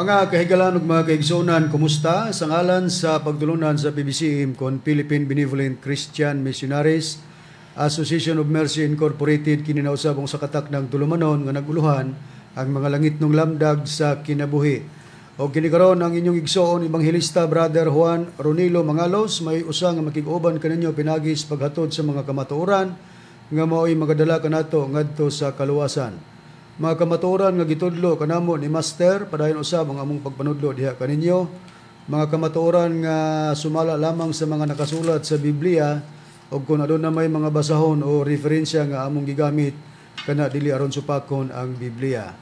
Mga kahigalan ug mga kaigsuonan, kumusta? Sa ngalan sa pagtulunan sa PBCM kon Philippine Benevolent Christian Missionaries Association of Mercy Incorporated, kini na usab ang sa katak ng tulumanon nga naguluhan ang mga langitnong lamdag sa kinabuhi. O kini karon ang inyong igsoon ebanghelista, Brother Juan Ronilo Mangalos, may usa nga makig-uban kaninyo pinaagi sa paghatod sa mga kamatuoran nga mao'y magadala kanato ngadto sa kaluwasan. Mga kamatuoran nga gitudlo kanamo ni Master, padayon usab ang among pagpanudlo diha kaninyo. Mga kamatuoran nga sumala lamang sa mga nakasulat sa Biblia, ug kung aduna may mga basahon o referensya nga among gigamit kana, dili aron supakon ang Biblia.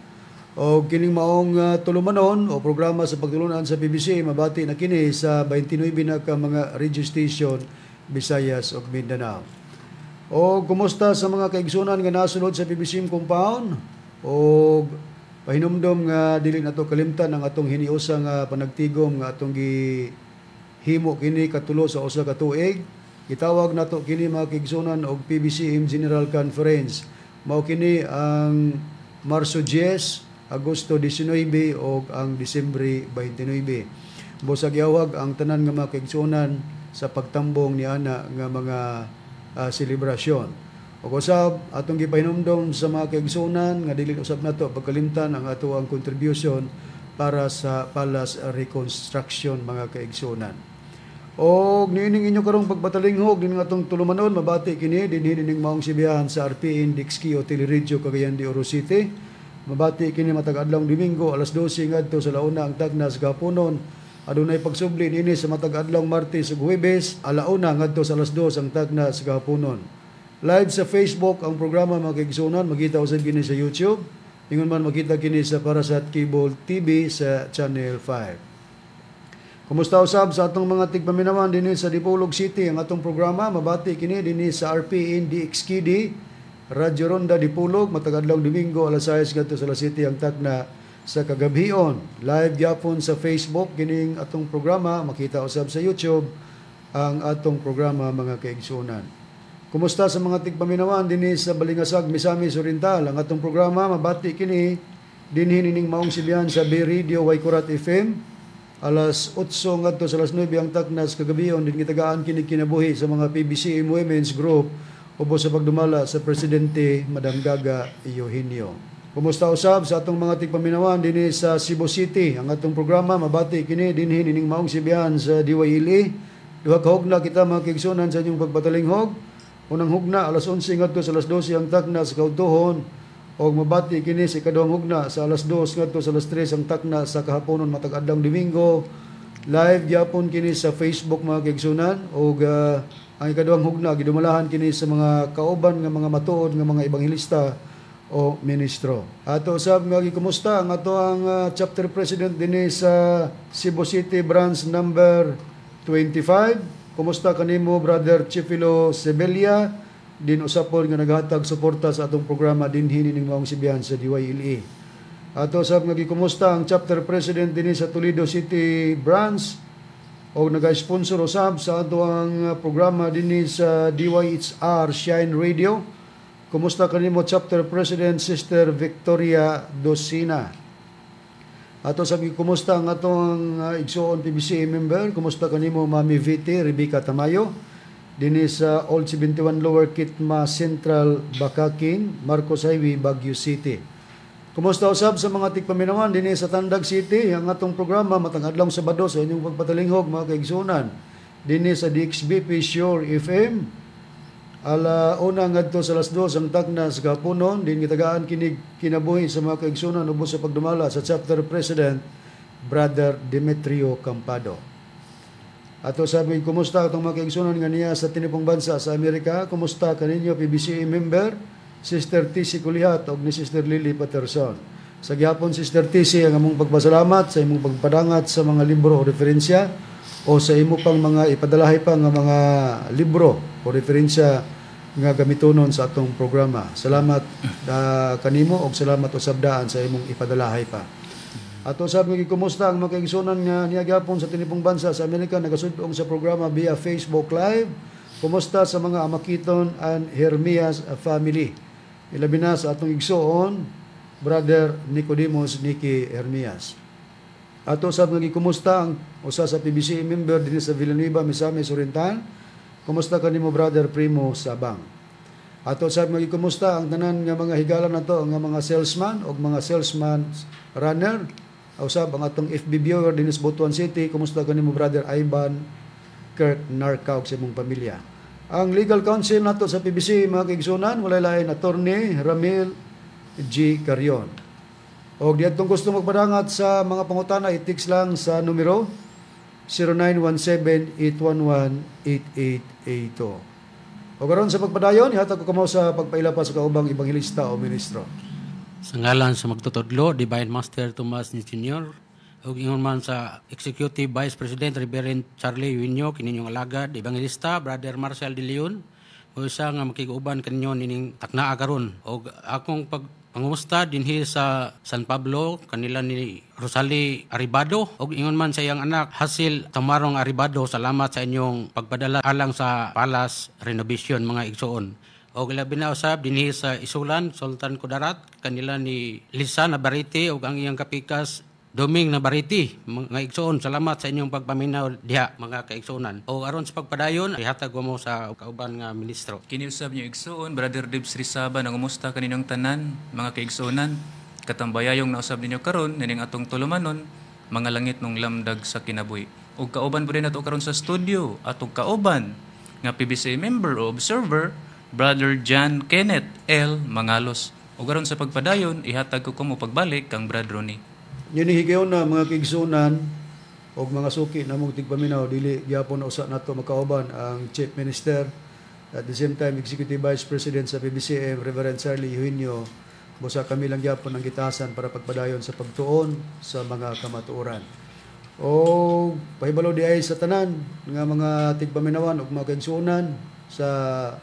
O kining maong tulumanon o programa sa pagtulunan sa PBC, mabati na kini sa 29 na ka mga radio station, Visayas ug Mindanao. O kumusta sa mga kaigsunan nga nasunod sa PBC compound? O pahinumdom nga dili nato kalimtan ang atong hiniusa nga panagtigom nga atong gihimo kini katulo sa usa ka tuig. Gitawag nato kini, mga kaigsunan, og PBCM General Conference. Mao kini ang Marso 10, Agosto 19 ug ang Disyembre 29. Busag yawag ang tanan nga mga kaigsunan sa pagtambong ni ana nga mga selebrasyon. Ug usab atong gipahinumdom sa mga kaigsunan nga dili usab nato pagkalimtan ang ato ang contribution para sa palace reconstruction, mga kaigsunan. Og niining inyo karong pagpatalinghog din atong tulumanon, mabati kini dinhi nining maong sibihan sa RPN DXKO Teleradyo, Cagayan de Oro City. Mabati kini matag adlaw Domingo, alas 12 ngadto sa launa ang tagna sa kahaponon. Adunay pagsubli niini sa matag adlaw Martes ug Huwebes, alauna ngadto sa alas 2 ang tagna sa kahaponon. Live sa Facebook ang programa, mga kaigsunan, makita usab kini sa YouTube. Ingon man makita kini sa Parasat Cable TV sa Channel 5. Kumusta usab sa atong mga tigpaminawan dinhi sa Dipolog City? Ang atong programa mabati kini dinhi sa RPN DXKD Radyo Ronda Dipolog matag adlaw Domingo, alas 6 ngadto sa alas 7 ang takna sa kagabhion. Live gyapon sa Facebook kining atong programa, makita usab sa YouTube ang atong programa, mga kaigsuonan. Kumusta sa mga tigpaminawan dinhi sa Balingasag, Misamis Oriental? Ang atong programa mabati kini dinhi nining maong sibihan sa B Radio Waikurat FM, alas 8 ngadto sa alas 9 ang taknas kagabion, din gitagaan kini kinabuhi sa mga PBCM Women's Group ubos sa pagdumala sa Presidente Madam Gaga Eugenio. Kumusta usab sa atong mga tigpaminawan dinhi sa Cebu City? Ang atong programa mabati kini dinhi nining maong sibihan sa DYLE. Duha ka hugna kita, mga kaigsunan, sa inyong pagpatalinghog. Unang hugna, alas 11 ngadto sa alas 12 ang takna sa kaudtohon, og mabati kini sa ikaduhang hugna sa alas 2 ngadto sa alas 3 ang takna sa kahaponon matag adlaw Domingo. Live gyapon kini sa Facebook, mga kaigsunan, og ang ikaduhang hugna gidumalahan kini sa mga kauban nga mga matuod nga mga ebanghelista o ministro. Ato usab nga gikumusta ang ato ang chapter president dinhi sa Cebu City branch number 25. Kumusta kanimo, Brother Chifilo Sevilla, din usapon nga naghatag suporta sa atong programa dinhi nining maong sibihan sa DYLE. Ato usab nga gikumusta ang chapter president dinhi sa Toledo City branch o naga-sponsor usab sa ato ang programa dinhi sa DYHR Shine Radio. Kumusta kanimo, chapter president Sister Victoria Docina? Ato sa kumusta ang atong igsuon PBC member? Kumusta kanimo, Mami VT Rebecca Tamayo, dinhi sa Old 71 Lower Kitma Central, Bakakin, Marcos Highway, Baguio City. Kumusta usab sa mga tigpaminawan dinhi sa Tandag City? Ang atong programa matag adlaw Sabado sa inyong pagpatalinghog, mga kaigsuonan, dinhi sa DXBP Sure FM, ala una ngadto sa alas 2 ang tagna sa kahaponon, din gitagaan kini kinabuhi sa mga kaigsuonan ubos sa pagdumala sa chapter president Brother Demetrio Campado. Ato sabi, kumusta atong mga kaigsuonan nga niya sa tinipong bansa sa Amerika? Kumusta kaninyo, PBCA member Sister TC Kulihat og ni Sister Lily Patterson? Sa gihapon, Sister TC, ang among pagpasalamat sa imong pagpadangat sa mga libro o referensya o sa imo pang mga ipadalahi pa nga mga libro o referensya nga gamitonon sa atong programa. Salamat kanimo og salamat usab daan sa imong ipadalahay pa. Ato sab nga gikumusta ang mga kaigsuonan nga niya gyapon sa tinipong bansa sa Amerika, nagasud-ong sa programa via Facebook Live. Kumusta sa mga Amakiton and Hermias family. Ilabi na sa atong igsuon, Brother Nicodemus Niki Hermias. Ato sab nga gikumusta ang usa sa PBC member dinhi sa Villanueva, Misamis Oriental. Kumusta kanimo, Brother Primo Sabang? Ato sab nga gikumusta ang tanan nga mga higala nato nga mga salesman o mga salesman runner. Usab ang atong FB viewer dinhi sa Butuan City. Kumusta kanimo, Brother Ivan Kirk Narca ug sa imong pamilya? Ang legal counsel nato sa PBC, mga kaigsunan, walay lain, Attorney Ramil G. Carion. O diadtong gusto magpadangat sa mga pangutana, i-text lang sa numero 0917-811-8882. O karon sa pagpadayon, ihatag ko kamo sa pagpaila pa sa kaubang ebanghelista o ministro. Sa ngalan sa magtutudlo, Divine Master Tomas ni Sr. ug ingon man sa Executive Vice President Reverend Charlie Eugenio, kininyong alagad, Evangelista Brother Marcel de Leon, o isa nga makiguban kaninyo nining taknaa karon. Og akong pag pangumusta dinhi sa San Pablo kanila ni Rosalie Aribado ug ingon man sa iyang anak Hasil Tamarong Aribado. Salamat sa inyong pagpadala alang sa palace renovation, mga igsoon. Og labi na usab dinhi sa Isulan, Sultan Kudarat, kanila ni Lisa Nabariti ug ang iyang kapikas Doming Nabariti. Mga igsoon, salamat sa inyong pagpaminaw diha, mga kaigsuonan. O aron sa pagpadayon, ihatag ko mo sa kauban nga ministro. Kini usab niyo igsoon, Brother Dibs Rizaba, nangumusta kaninyong tanan, mga kaigsuonan. Katambayayong nausab ninyo karon nining atong tulumanon, Mga Langit Nung Lamdag sa Kinabuhi. Ug kauban po din nato karon sa studio atong kauban nga PBC member o observer, Brother John Kenneth L. Mangalos. Ug aron sa pagpadayon, ihatag ko kamo pagbalik kang Brad Ronnie. Yun higayon na, mga kaigsunan og mga suki namong tigpaminaw, dili gyapon usa nato makauban ang Chief Minister, at the same time Executive Vice President sa PBCM, Reverend Charlie Eugenio. Busa kami lang gyapon ang gitasan para pagpadayon sa pagtuon sa mga kamatuoran. O pahibalo di ay sa tanan nga mga tigpaminawan ug mga kaigsuonan sa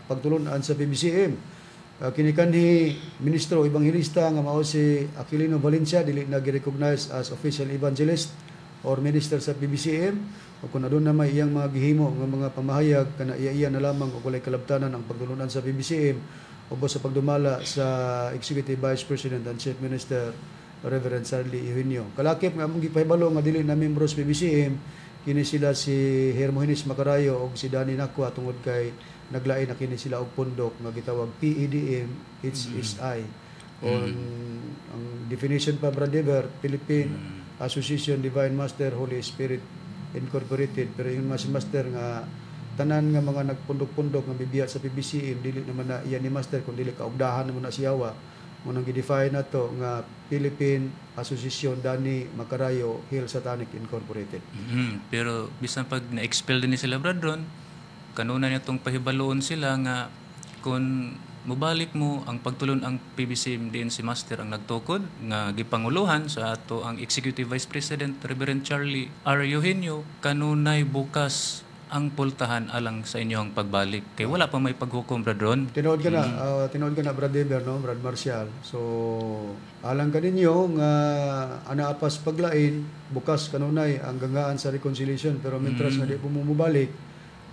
pagtulunan sa PBCM. Kinikanhi ministro ebanghelista nga mao si Aquilino Valencia dili na gi-recognize as official evangelist or minister sa PBCM, o kung aduna may iyang mga gihimo nga mga pamahayag kana iya-iya na lamang o walay kalabtanan ang pagtulunan sa PBCM ubos sa pagdumala sa Executive Vice President and Chief Minister Reverend Charlie Eugenio. Kalakip nga among gipahibalo nga dili na membro sa PBCM kini sila si Hermogenes Macarayo ug si Danny Nakwa tungod kay naglain na kini sila og pundok nga gitawag PEDM HSI. On ang definition pa, Brad Dever, Philippine Association Divine Master Holy Spirit Incorporated, pero yung mas master nga tanan nga mga nagpundok-pundok nga bibiya sa PBCM dili naman na iya ni master kun dili kaugdahan naman na siyawa mo nang gi-define nato nga Philippine Association Danny Macarayo Hill Satanic Incorporated. Pero bisan pag na-expel din ni sila, Brad Ron, kanuna niya tong pahibaluon sila nga kung mubalik mo ang pagtulon ang PBCM din si Master ang nagtukod nga gipanguluhan sa ato ang Executive Vice President Reverend Charlie R. Eugenio, kanunay bukas ang pultahan alang sa inyong pagbalik kay wala pa may paghukom, Brad Ron. Tinuod ka na, Brad Dever, no, Brad Marcial. So alang kaninyo nga anaapas paglain, bukas kanunay ang ganggaan sa reconciliation, pero mentras nga di po mo mubalik,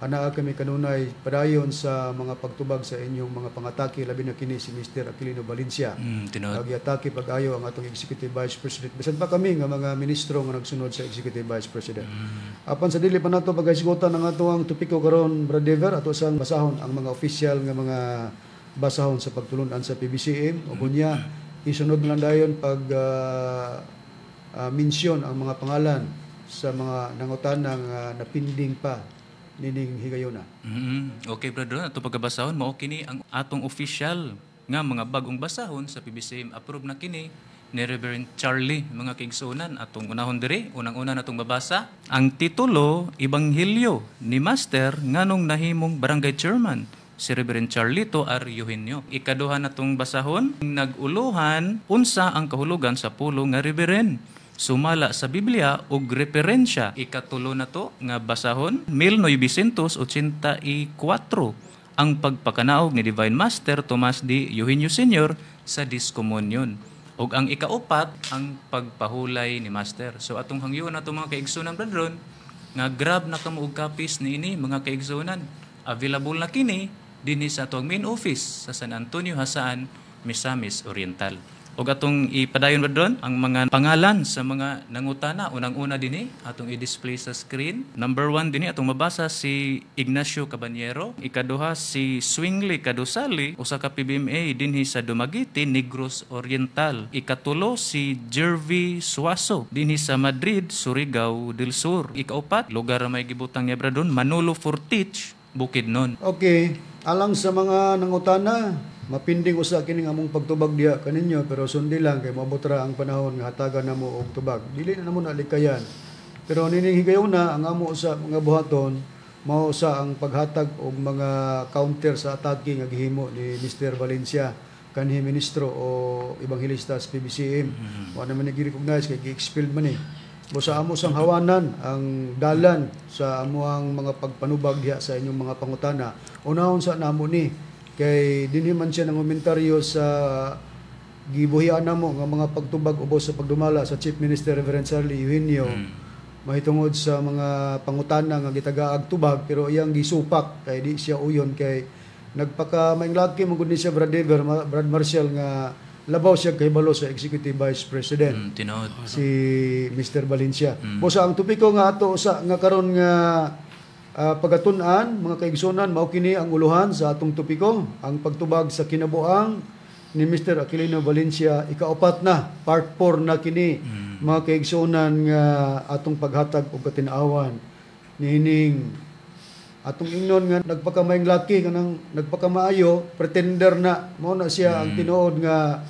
anaa kami kanunay padayon sa mga pagtubag sa inyong mga pangatake, labi na kini si Mr. Aquilino Valencia. Tinuod. Giatake pag-ayo ang atong Executive Vice President. Bisan pa kami nga mga ministro nga nagsunod sa Executive Vice President. Apan sa dili pa nato paghisgutan ang atoang topiko karon, Brad Dever, ato sang basahon ang mga official nga mga basahon sa pagtulunan sa PBCM o kunya isunod na lang dayon pag mensyon ang mga pangalan sa mga nangutana nga napinding pa nining higayona. Okay, Brad Ron, ato pagkabasahon mao kini ang atong official nga mga bagong basahon sa PBCM. Approve na kini ni Reverend Charlie, mga kaigsuonan. Atong unahon diri, unang-una natong babasa ang titulo, Ebanghelyo ni Master nganong nahimong barangay chairman si Reverend Charlito R. Eugenio. Ikaduha natong basahon, nag-uluhan, unsa ang kahulugan sa pulong nga Reverend sumala sa Biblia ug referensya. Ikatulo na to nga basahon, 1984, ang pagpakanaog ni Divine Master Tomas D. Eugenio Sr. sa Discomunion. Ug ang ikaupat, ang pagpahulay ni Master. So atong hangyoon nato, mga kaigsunan, Brad Ron, nga grab na kamo og copies niini, mga kaigsunan. Available na kini dinhi sa atong main office sa San Antonio, Jasaan, Misamis Oriental. Ug atong ipadayon ba doon ang mga pangalan sa mga nangutana. Unang-una dinhi atong i-display sa screen. Number 1 dinhi atong mabasa si Ignacio Caballero. Ikaduha si Swingley Kadusali, usa ka PBMA dinhi sa Dumaguete, Negros Oriental. Ikatulo si Jervy Suazo dinhi sa Madrid, Surigao del Sur. Ikaupat, lugar may gibutang niya bradon, Manolo Fortich, Bukidnon. Okay, alang sa mga nangutana, mapinding usa kining among pagtubag diha kaninyo, pero sundi lang kay moabot ra ang panahon nga hatagan namo og tubag. Dili na namo nalikayan. Pero nining higayuna ang amo sa mga buhaton mao sa ang paghatag og mga counter sa atake nga gihimo ni Mr. Valencia kanhi ministro o ebanghelista sa PBCM. Wa naman ni gi-recognize kay gi-expelled man eh. Busa amo sang hawanan ang dalan sa amoang mga pagpanubag diha sa inyong mga pangutana. Unahon sa namo ni kay dinhi man siya nangomentaryo sa gibuhian namo nga mga pagtubag ubos sa pagdumala sa Chief Minister Reverend Charlie Eugenio mahitungod sa mga pangutana nga gitagaag tubag, pero iyang gisupak kay di siya uyon kay nagpaka mainglaki man gud ni siya, Brad Dever, Brad Marcial, nga labaw siya kahibalo sa Executive Vice President. Tinuod. Si Mr. Valencia. Busa ang topiko nga ato sa nga karon nga pagatun-an, mga kaigsunan, mao kini ang uluhan sa atong topiko, ang pagtubag sa kinabuang ni Mr. Aquilino Valencia, ikaupat na, part 4 na kini, mga kaigsunan, nga atong paghatag og katin-awan niining atong ingnon nga nagpakamaing laki kanang nagpakamaayo, pretender na mao na siya ang tinuod nga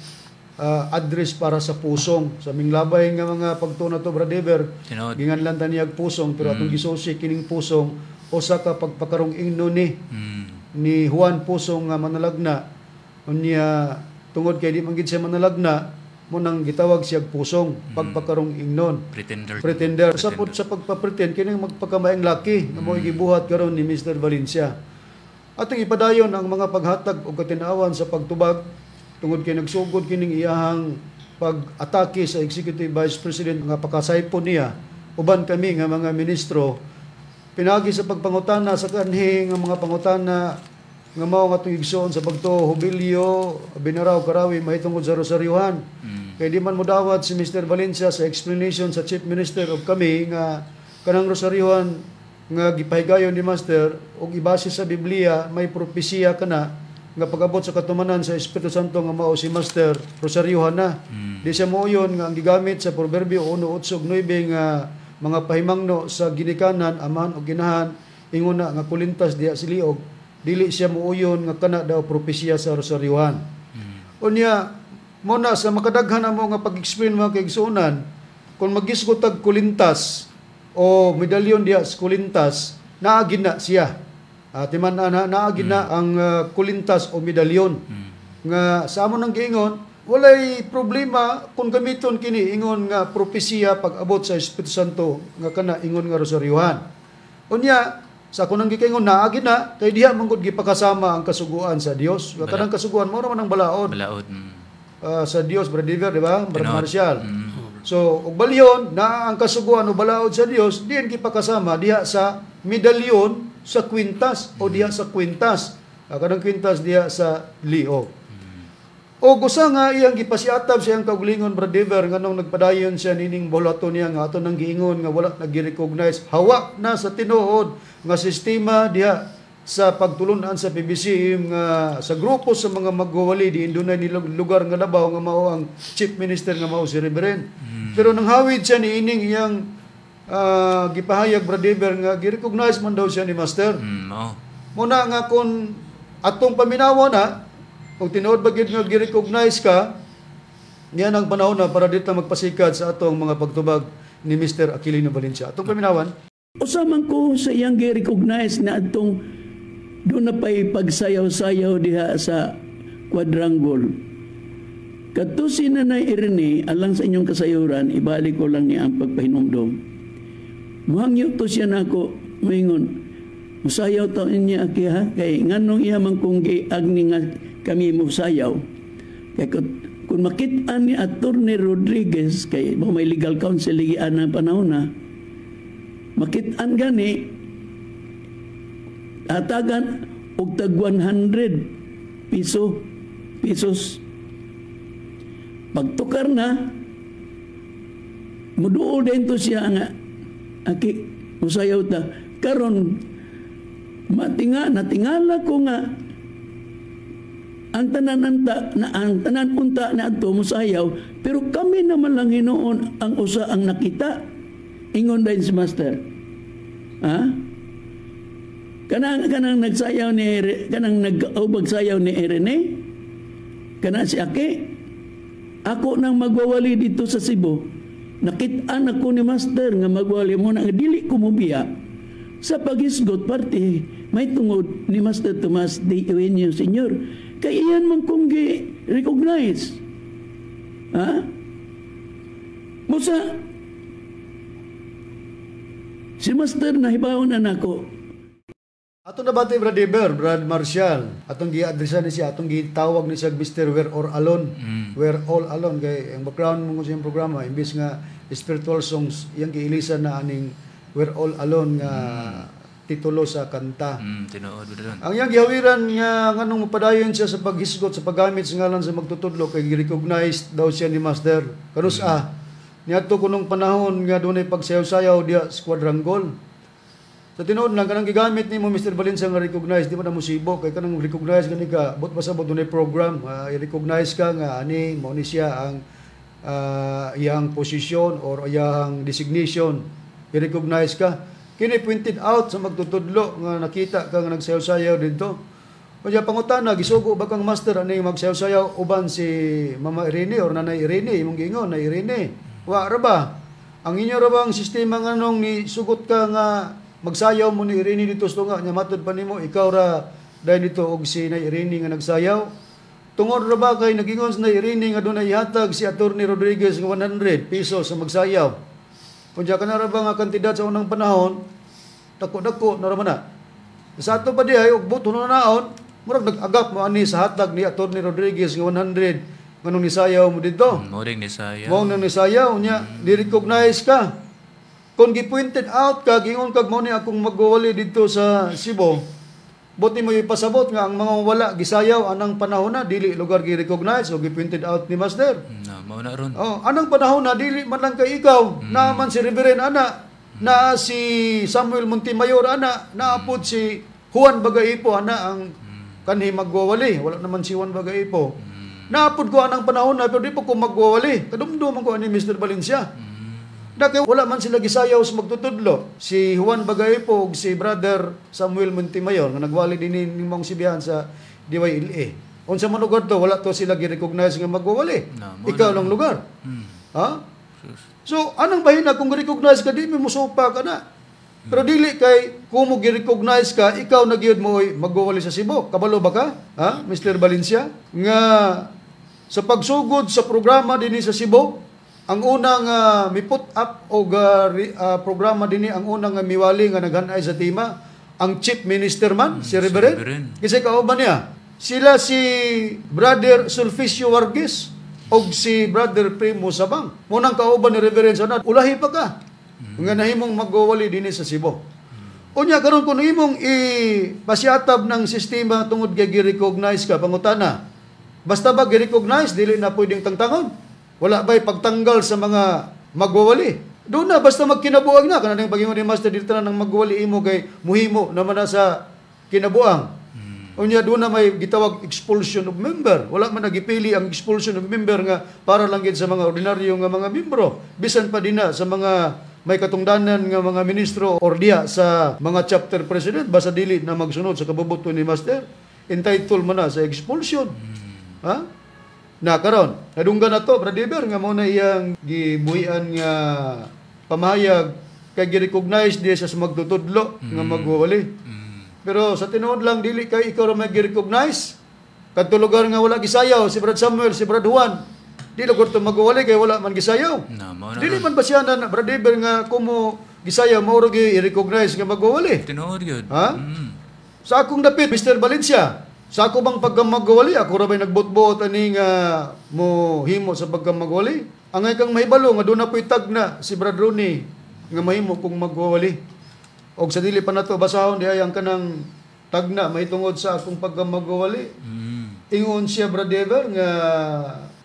address para sa pusong sa minglabay nga mga pagtuo to, Brad Ever. Tinuod. Ginganlan ta niyag pusong, pero atong gisusi kining pusong usa ka pagpakarong ingnon ni ni Juan Pusong nga manalagna. Unya tungod kay di man gid siya manalagna, mo nang gitawag siya pusong, pagpakarong ingnon. Pretender. Pretender. Sa pod sa pagpa-pretend kining magpakamaing laki nga mo gibuhat karon ni Mr. Valencia. Atong ipadayon ang mga paghatag og katinawan sa pagtubag tungod kay nagsugod kining iyahang pag-atake sa Executive Vice President nga pakasaypon niya uban kami nga mga ministro pinagi sa pagpangutana sa kanhi nga mga pangutana nga mao nga atong igsoon sa pagtuo, Hubilyo, Binaraw, Karawi, mahitungod sa Rosaryuhan. Kay di man modawat si Mr. Valencia sa explanation sa Chief Minister of kami nga kanang Rosaryuhan nga gipahigayon ni Master og ibase sa Biblia, may propesiya kana nga pag-abot sa katumanan sa Espiritu Santo nga mao si Master, Rosaryuhan na. Di siya mooyon nga ang gigamit sa Proverbio 1:8-9 nga mga pahimangno sa ginikanan, amahan o ginahan, inguna nga kulintas diha si liog, dili siya muuyon nga kana daw propesiya sa Rosaryuhan. Unya mo na sa makadaghan mo nga pag-explain, mga kaigsuonan, kung magisgot tag kulintas o medalyon diha sa kulintas, naagin na siya. Timan na naagin na ang kulintas o medalyon. Nga sa amo nang giingon, walay problema kung gamiton kini ingon nga propesiya pag-abot sa Espiritu Santo nga kana ingon nga Rosaryuhan. Unya sa ako nang gikaingon naagi na kay diha man gud gipakasama ang kasuguan sa Dios. Nga kanang kasuguan mao ra man ang balaod. Balaod. Sa Dios, Brad Dever, di ba? Brad Marcial. So og balyon na ang kasuguan o balaod sa Dios, diin gipakasama diha sa medalyon sa kwintas o diha sa kwintas. Kanang kwintas diha sa liog. O gusa nga iyang gipasiatab siyang kaugalingon, Brad Dever, nganong nagpadayon siya nining bolato niya nga ato nang giingon nga wala nag-recognize, hawa na sa tinuod nga sistema diha sa pagtulunan sa PBCM nga sa grupo sa mga magwawali di dunay ni lugar nga labaw nga mao ang Chief Minister nga mao si Reverend. Pero nanghawid siya niining iyang gipahayag, Brad Dever, nga gi-recognize man daw siya ni Master. Muna nga kung atong paminawa na kung tinuod ba gyud nga gi-recognize ka, niyan ang panahon na para dito magpasikad sa atong mga pagtubag ni Mr. Aquilino Valencia. Atong paminawan. Usa man ko sa iyang gi-recognize na atong doon na pa'y pagsayaw-sayaw diha sa quadrangle. Kadto si Nanay Irene, alang sa inyong kasayuran, ibalik ko lang niya ang pagpahinumdom. Muhangyo to siya nako, moingon, musayaw ta niya aki ha, kay nganong iya man kung giagni nga kami musayaw. Kay kung makit-an ni Attorney Rodriguez, kay mo may legal counsel ligian ang panahon na, makit-an gani, hatagan og tag 100 pesos. Pagtukar na, muduol din to siya nga, aki, musayaw ta. Karon natingala ko nga, ang tanan unta na ato musayaw, pero kami naman lang hinuon ang usa ang nakita. Ingon din si Master. Ha? Kanang nagsayaw ni kanang nag-ubag sayaw ni Irene, kana si Aki. Ako nang magwawali dito sa Cebu. Nakit-an ako ni Master nga magwali mo na dili ko mobiya sa paghisgot parte may tungod ni Master Tomas de Eugenio Senior. Kay iyan man kong gi-recognize. Ha? Musa, si Master nahibaw na nako. Ato na bati, Brad Eber, Brad Marshall. Atong gi-addressan ni siya, atong gitawag ni siya Mr. We're All Alone. We're All Alone. Kay ang background mo sa iyang programa, imbis nga spiritual songs, iyang giilisan na aning We're All Alone nga titulo sa kanta. Tinuod ba? Ang iyang gihawiran nga nganong mapadayon siya sa paghisgot sa paggamit sa ngalan sa magtutudlo kay gi-recognize daw siya ni Master. Kanus niadto kunong panahon nga dunay pagsayaw-sayaw diha sa Quadrangle. Sa tinuod lang kanang gigamit nimo Mr. Valencia nga recognize di man na musibo kay kanang recognize gani ka but pasabot dunay program i-recognize ka nga ani mao ni siya ang iyang posisyon or iyang designation, i-recognize ka. Kini pointed out sa magtutudlo nga nakita ka nga nagsayaw-sayaw didto. Kaya pangutana, gisugo ba kang master ani magsayaw-sayaw uban si Mama Irene or Nanay Irene, imong giingon na Irene. Wa ra ba? Ang inyo ra ba ang sistema nga nung ni sugot ka nga magsayaw mo ni Irene dito sa tunga nya matud pa nimo ikaw ra dahil dito og si Nay Irene nga nagsayaw? Tungod ra ba kay nagingon sa Nay Irene nga dunay ihatag si Attorney Rodriguez nga 100 pesos sa magsayaw? Kung ka na ra ba nga kantidad sa unang panahon, dako-dako na ra man na. Sa ato pa dihay og buto na naon, murag nag-agap mo ani sa hatag ni Attorney Rodriguez nga 100 nganong nisayaw mo didto. Mo ring nisayaw. Mo nang nisayaw nya, di-recognize ka. Kung gi-pointed out ka, gingon kag mao ni akong magwawali didto sa Cebu, buti mo ipasabot nga ang mga wala gisayaw anang panahon na dili lugar gi-recognize o gi-pointed out ni Master. Na mao na ron. Oh, anang panahon na dili man lang kay ikaw, naa man si Reverend ana, naa si Samuel Montemayor ana, naapod si Juan Bagaipo ana ang kanhi magwawali. Wala naman si Juan Bagaipo. Naapod ko anang panahon na pero di pa ko magwawali. Kadumdum ko ani Mr. Valencia. Dahil wala man sila gisayaw sa magtutudlo. Si Juan Bagaipo ug si Brother Samuel Montemayor nga nagwali din ni mong sibihan sa DYLA. Unsa man lugar to, wala to sila gi-recognize nga magwawali. No, ikaw lang lugar. Ha? So, anong bahina kung gi-recognize ka, di mo musupa ka na. Pero dili kay kung mo gi-recognize ka, ikaw na gyud mo magwawali sa Cebu. Kabalo ba ka? Ha, Mr. Valencia? Nga sa pagsugod sa programa dinhi sa Cebu, ang unang mi-put up og programa dinhi, ang unang miwali nga naghanay sa tema, ang Chief Minister man, si Reverend. Kasi kauban niya, sila si Brother Sulficio Vargas og si Brother Primo Sabang. Munang kauban ni Reverend sa ulahi pa ka. Nga nahimong magwawali dinhi sa Cebu. Unya karon kun imong ipasiatab ng sistema tungod kay gi-recognize ka, pangutana. Basta ba gi-recognize dili na pwedeng tangtangon? Wala ba'y pagtanggal sa mga magwawali? Doon na, basta magkinabuang na. Kanang pag-ingon ni Master, dito na ng magwawali imo kay muhimo naman na sa kinabuang. Unya, doon na may gitawag expulsion of member. Wala man nagipili ang expulsion of member nga para lang gid sa mga ordinaryo nga mga membro. Bisan pa din na sa mga may katungdanan nga mga ministro or diya sa mga chapter president, basta dili na magsunod sa kabubuto ni Master, entitled man na sa expulsion. Ha? Na karon, nadunggan na to, Brad Eber, nga mo na iyang gibuhian nga pamahayag kay gi-recognize diya sa magtutudlo nga magwawali. Pero sa tinuod lang dili kay ikaw ra may gi-recognize. Kadto lugar nga wala gisayaw si Brad Samuel, si Brad Juan, di lugar to magwawali kay wala man gisayaw. Na, mo na dili man ba siya na Brad Eber nga kumo gisayaw mao ra gi-recognize nga magwawali. Tinuod gyud. Ha? Sa akong dapit, Mr. Valencia, sa ako bang pagkamagwali, ako ra ba'y nagbot-bot ani nga mo himo sa pagkamagwali? Angay kang mahibalo nga doon na po'y tag na si Brad Rooney nga mahimo kong magwawali. Og sa dili pa nato basahon di ay ang kanang tagna mahitungod sa akong pagkamagwawali. Ingon siya, Brother, nga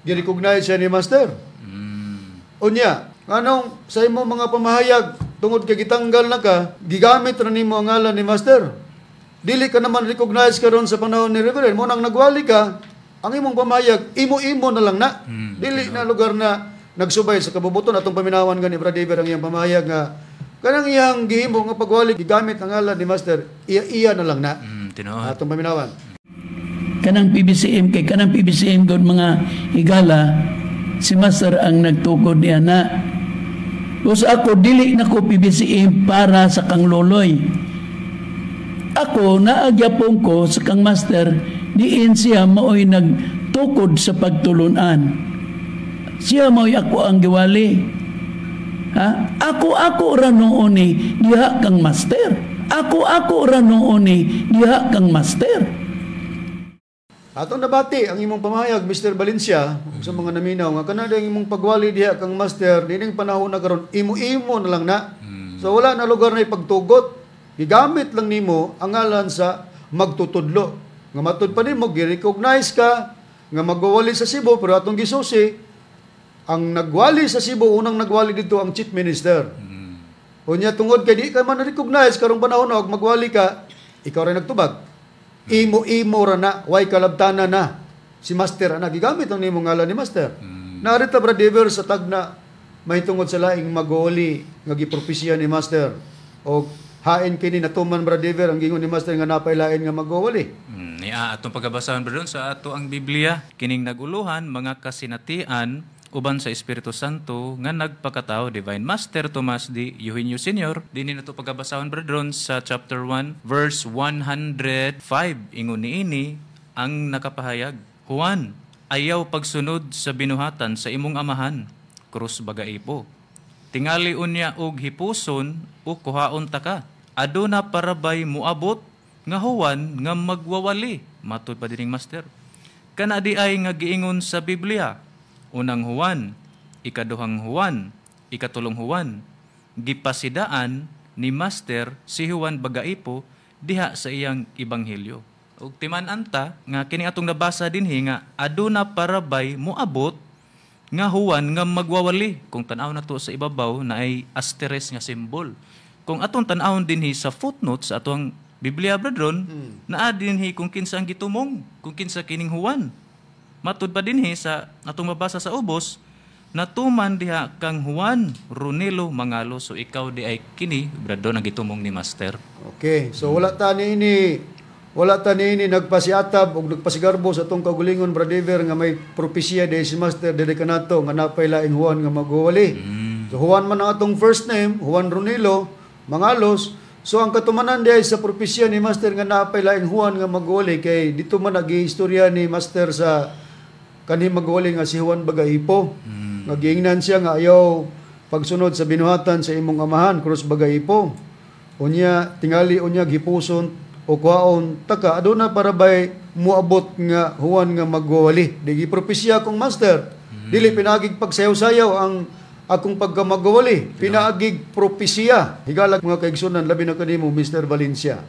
gi-recognize siya ni Master. Unya, nganong sa imo mga pamahayag tungod kay gitanggal na ka, gigamit ra nimo ang ngalan ni Master. Dili ka naman recognize karon sa panahon ni Reverend, mo nang nagwali ka, ang imong pamahayag imo-imo na lang na. Dili na lugar na nagsubay sa kabubuton. Atong paminawan gani, Brother, ang iyang pamahayag nga kanang iyang gihimo nga pagwali gigamit ang ngalan ni Master, iya-iya na lang na. Tinuod. Atong paminawan. Kanang PBCM kay kanang PBCM gud mga higala, si Master ang nagtukod niya na. Bus ako dili na ko PBCM para sa kang loloy. Ako naagyapon ko sa kang Master, diin siya maoy nagtukod sa pagtulunan. Siya maoy ako ang giwali. Ha? Ako ra noon ni diha kang Master. Ako ra noon ni diha kang Master. Atong nabati ang imong pamahayag, Mr. Valencia, ug sa mga naminaw nga kanada ang imong pagwali diha kang Master dining panahon na karon imo-imo na lang na. So wala na lugar na ipagtugot. Gigamit lang nimo ang ngalan sa magtutudlo. Nga matud pa nimo gi-recognize ka nga magwawali sa Cebu, pero atong gisusi ang nagwali sa Cebu, unang nagwali dito ang Chief Minister. Unya tungod kay di ka man recognize karong panahon na og magwali ka, ikaw ra nagtubag. Imo-imo ra na, way kalabtana na. Si Master ana gigamit ang nimo ngalan ni Master. Narita, Brother, sa tagna mahitungod sa laing magwali nga gipropesya ni Master. Og hain kini natuman, Brother, ang gingon ni Master nga napailain nga magwali. Niya atong pagabasahon, Brother, sa ato ang Biblia kining naguluhan mga kasinatian uban sa Espiritu Santo nga nagpakatao Divine Master Tomas D. Eugenio Sr. Dinhi nato pagabasahon, Brother, sa chapter 1 verse 105. Ingon niini ang nakapahayag, Juan, ayaw pagsunod sa binuhatan sa imong amahan, krus bagaipo. Tingali unya og hipuson o kuhaon ta ka. Aduna parabay muabot nga Juan nga magwawali, matud pa dining Master. Kana di ay nga giingon sa Biblia, unang Juan, ikaduhang Juan, ikatulong Juan, gipasidaan ni Master si Juan Bagaipo diha sa iyang ebanghelyo. Ug timan-an ta nga kini atong nabasa dinhi nga aduna parabay moabot nga Juan nga magwawali. Kung tan-aw na to sa ibabaw na ay asterisk nga symbol. Kung atong tan-awon dinhi sa footnotes sa atong Biblia, brethren, naa dinhi kung kinsa ang gitumong, kung kinsa kining Juan. Matud pa dinhi sa atong mabasa sa ubos, natuman diha kang Juan Ronilo Mangalo. So ikaw di ay kini, brado, ang gitumong ni Master. Okay, so wala ta niini nagpasiatab og nagpasigarbo sa atong kaugalingon, Brother, nga may propesya di si Master dili kanato nga napay laing Juan nga magwawali. So Juan man ang atong first name, Juan Ronilo Mangalos. So ang katumanan di ay sa propesya ni Master nga napay laing Juan nga magwawali kay dito man nagiistorya ni Master sa kanhi magwawali nga si Juan Bagaipo. Nga giingnan siya nga ayaw pagsunod sa binuhatan sa imong amahan, krus Bagaipo. Unya tingali unya gipuson o kuhaon taka, aduna para bay muabot nga Juan nga magwawali. Di gipropesya akong Master. Dili pinagig pagsayaw-sayaw ang akong pagkamagwawali. Pinaagig propesya. Higalag mga kaigsunan, labi na kanimo, Mr. Valencia.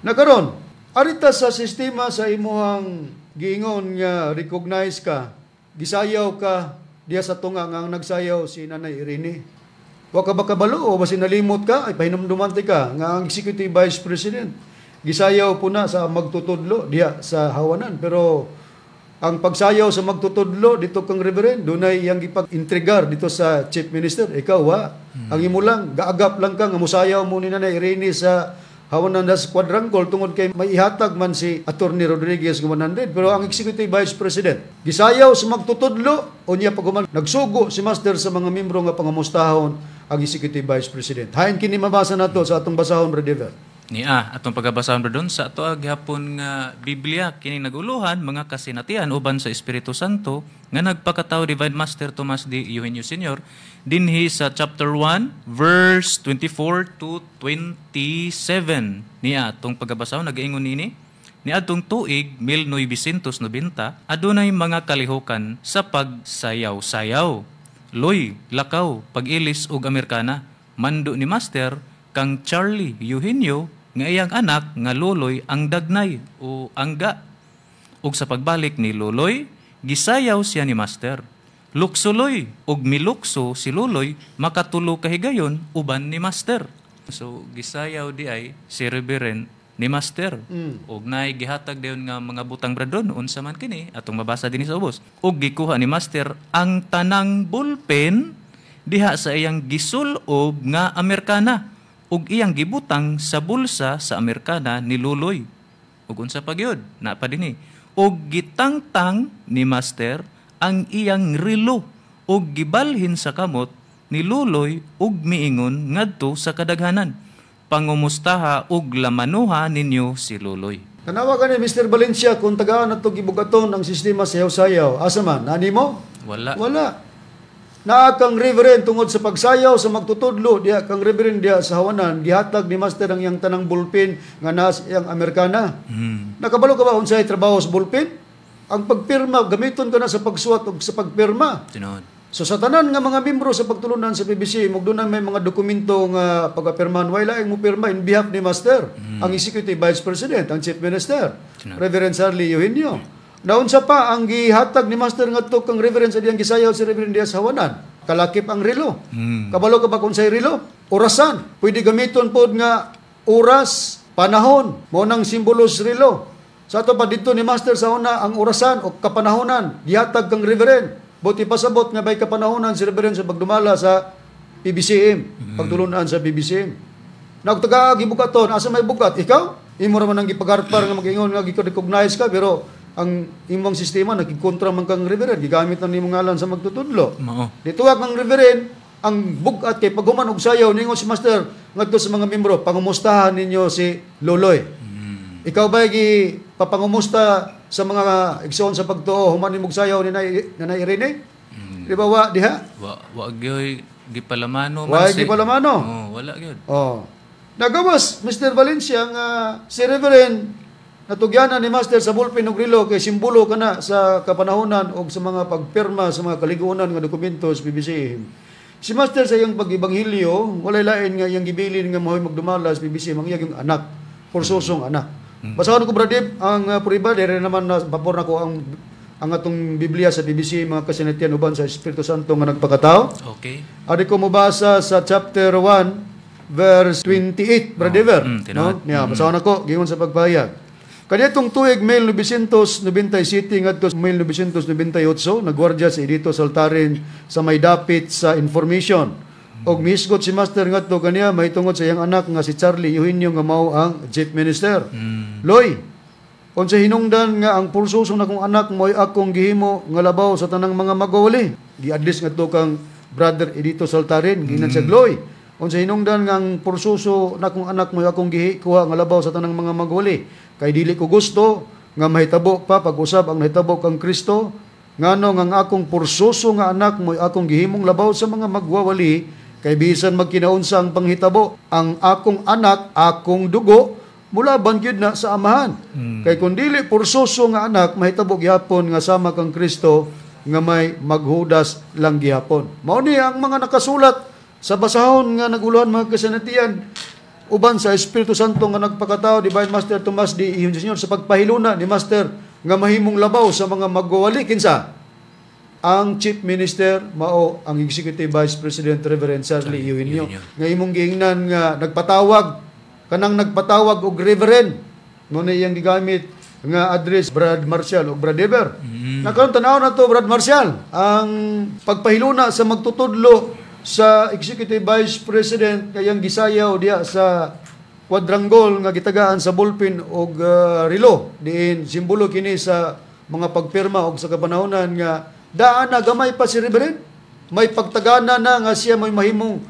Nakaron, arita sa sistema sa imuhang giingon nga recognize ka, gisayaw ka diya sa tunga nga ang nagsayaw si Nanay Irene. Wa ka ba kabalo o basin nalimot ka, ay pahinumduman ti ka nga ang Executive Vice President gisayaw po na sa magtutudlo diya sa Hawanan. Pero ang pagsayaw sa magtutudlo dito kang Reverend, dunay iyang gipag-intrigar dito sa Chief Minister. Ikaw wa. Ang imo lang, gaagap lang ka nga musayaw mo ni Nanay Irene sa Hawanan das Quadrangle tungod kay may ihatag man si Attorney Rodriguez ng 100. Pero ang Executive Vice President gisayaw sa magtutudlo, unya pag nagsugo si Master sa mga membro nga pangamustahon ang Executive Vice President. Hain kini mabasa nato sa atong basahon, Brother. Niya atong pagabasahon, brethren, sa ato gihapon nga Biblia kining naguluhan mga kasinatian uban sa Espiritu Santo nga nagpakatao Divine Master Tomas D. Eugenio Sr. dinhi sa chapter 1 verse 24 to 27. Niya atong pagabasahon nagaingon niini, niadtong tuig 1990 adunay mga kalihukan sa pagsayaw-sayaw. Loy, lakaw, pag-ilis ug Amerikana. Mando ni Master kang Charlie Eugenio nga iyang anak nga Loloy ang dagnay o angga. Ug sa pagbalik ni Luloy, gisayaw siya ni Master. Luksuloy ug milukso si Luloy makatulo ka higayon uban ni Master. So gisayaw di ay si Reverend ni Master. Ug naay gihatag dayon nga mga butang, Brad Ron, unsa man kini atong mabasa dinhi sa ubos. Ug gikuha ni Master ang tanang ballpen diha sa iyang gisulob nga Amerikana ug iyang gibutang sa bulsa sa Amerikana ni Luloy. Ug unsa pa gyud na pa dinhi. Ug gitangtang ni Master ang iyang relo ug gibalhin sa kamot ni Luloy ug miingon ngadto sa kadaghanan, "Pangumustaha ug lamanuha ninyo si Luloy." Tanawa gani, Mr. Valencia, kung tagaan nato gibugaton ang sistema sayaw-sayaw. Asa man? Nani mo? Wala. Wala. Naa kang reverend tungod sa pagsayaw sa magtutudlo diha kang reverend diha sa Hawanan, gihatag ni Master ang iyang tanang ballpen nga naa sa iyang Amerikana. Nakabalo ka ba unsay trabaho sa ballpen? Ang pagpirma, gamiton ka na sa pagsuwat ug sa pagpirma. Tinuod. So sa tanan nga mga membro sa pagtulunan sa PBC, ug doon may mga dokumento nga pagapirmahan, way laing mo pirma in behalf ni Master, ang Executive Vice President, ang Chief Minister, Reverend Charlie Eugenio. Naunsa pa ang gihatag ni Master ngadto kang Reverend sa diyang gisayaw si Reverend Diaz Hawanan? Kalakip ang relo. Kabalo ka ba kung say relo? Orasan. Pwede gamiton pod nga oras, panahon. Mao nang simbolo sa relo. Sa ato pa dito ni Master sa una ang orasan o kapanahonan gihatag kang Reverend. Buti pasabot nga bay kapanahonan si Reverend sa pagdumala sa PBCM, pagtulunan sa PBCM. Nagtaga gibukaton, asa may bukat? Ikaw? Imo ra man ang gipagarpar nga mag-ingon nga gi-recognize ka, pero ang imong sistema nagkikontra man kang Reverend, gigamit na nimo ngalan sa magtutudlo. Mao. Dituwag ang Reverend ang bugat kay paghuman og sayaw ningon si Master ngadto sa mga membro, "Pangumustahan ninyo si Loloy." Ikaw ba gi papangumusta sa mga igsoon sa pagtuo human nimog sayaw ni Nanay Irene? Di ba wa diha? Wa gyoy gipalamano Wa man si. gipalamano. Oh, wala gyud. Oh. Nagawas Mr. Valencia nga si Reverend natugyanan ni Master sa ballpen og relo kay simbolo kana sa kapanahonan og sa mga pagpirma sa mga kaliguonan nga dokumento sa PBCM. Si Master sa iyang pag-ebanghilyo, walay lain nga iyang gibilin nga mao'y magdumala sa PBCM ang iyang anak, porsosong anak. Basahon ko, Brad Dave, ang prueba dire naman na pabor nako ang atong Biblia sa PBC, mga kasinatian, uban sa Espiritu Santo nga nagpakatao. Okay. Adi ko mobasa sa chapter 1 verse 28, Brad Ever. Tinuod. No? Niya, basahon ako giingon sa pagpahayag. Kaniadtong tuig 1997 ngadto 1998, nagwardya si Edito Saltarin sa may dapit sa information. Og mihisgot si Master ngadto kaniya mahitungod sa iyang anak nga si Charlie Eugenio nga mao ang Chief Minister. "Loy, unsa hinungdan nga ang pursoso nakong anak mo'y akong gihimo nga labaw sa tanang mga magwawali?" Gi-address ngadto kang Brother Edito Saltarin, ginan siya, "Loy, unsa hinungdan nga ang pursoso nakong anak mo'y akong gihikuha nga labaw sa tanang mga magwawali? Kay dili ko gusto nga mahitabo pa pag-usab ang nahitabo kang Kristo, ngano nga ang akong pursoso nga anak mo'y akong gihimong labaw sa mga magwawali, kay bisan magkinaunsa ang panghitabo, ang akong anak, akong dugo, mulaban gyud na sa amahan. Kay kung dili pursoso nga anak, mahitabo gihapon nga sama kang Kristo nga may maghudas lang gihapon." Mao ni ang mga nakasulat sa basahon nga naguluhan, mga kasanatian, uban sa Espiritu Santo nga nagpakatao, Divine Master Tomas D. Eugenio Senior, sa pagpahiluna ni Master nga mahimong labaw sa mga magwawali kinsa? Ang Chief Minister, mao ang Executive Vice President Reverend Charlie Eugenio Eugenio. nga imong giingnan nga nagpatawag kanang nagpatawag og Reverend mo na iyang gigamit nga address, Brad Marcial o Brad Ever. Nakaron tan-aw na to, Brad Marcial, ang pagpahiluna sa magtutudlo sa Executive Vice President kayang gisayaw diha sa quadrangle nga gitagaan sa ballpen og relo diin simbolo kini sa mga pagpirma og sa kapanahonan nga daan na gamay pa si Reverend may pagtagana na nga siya may mahimong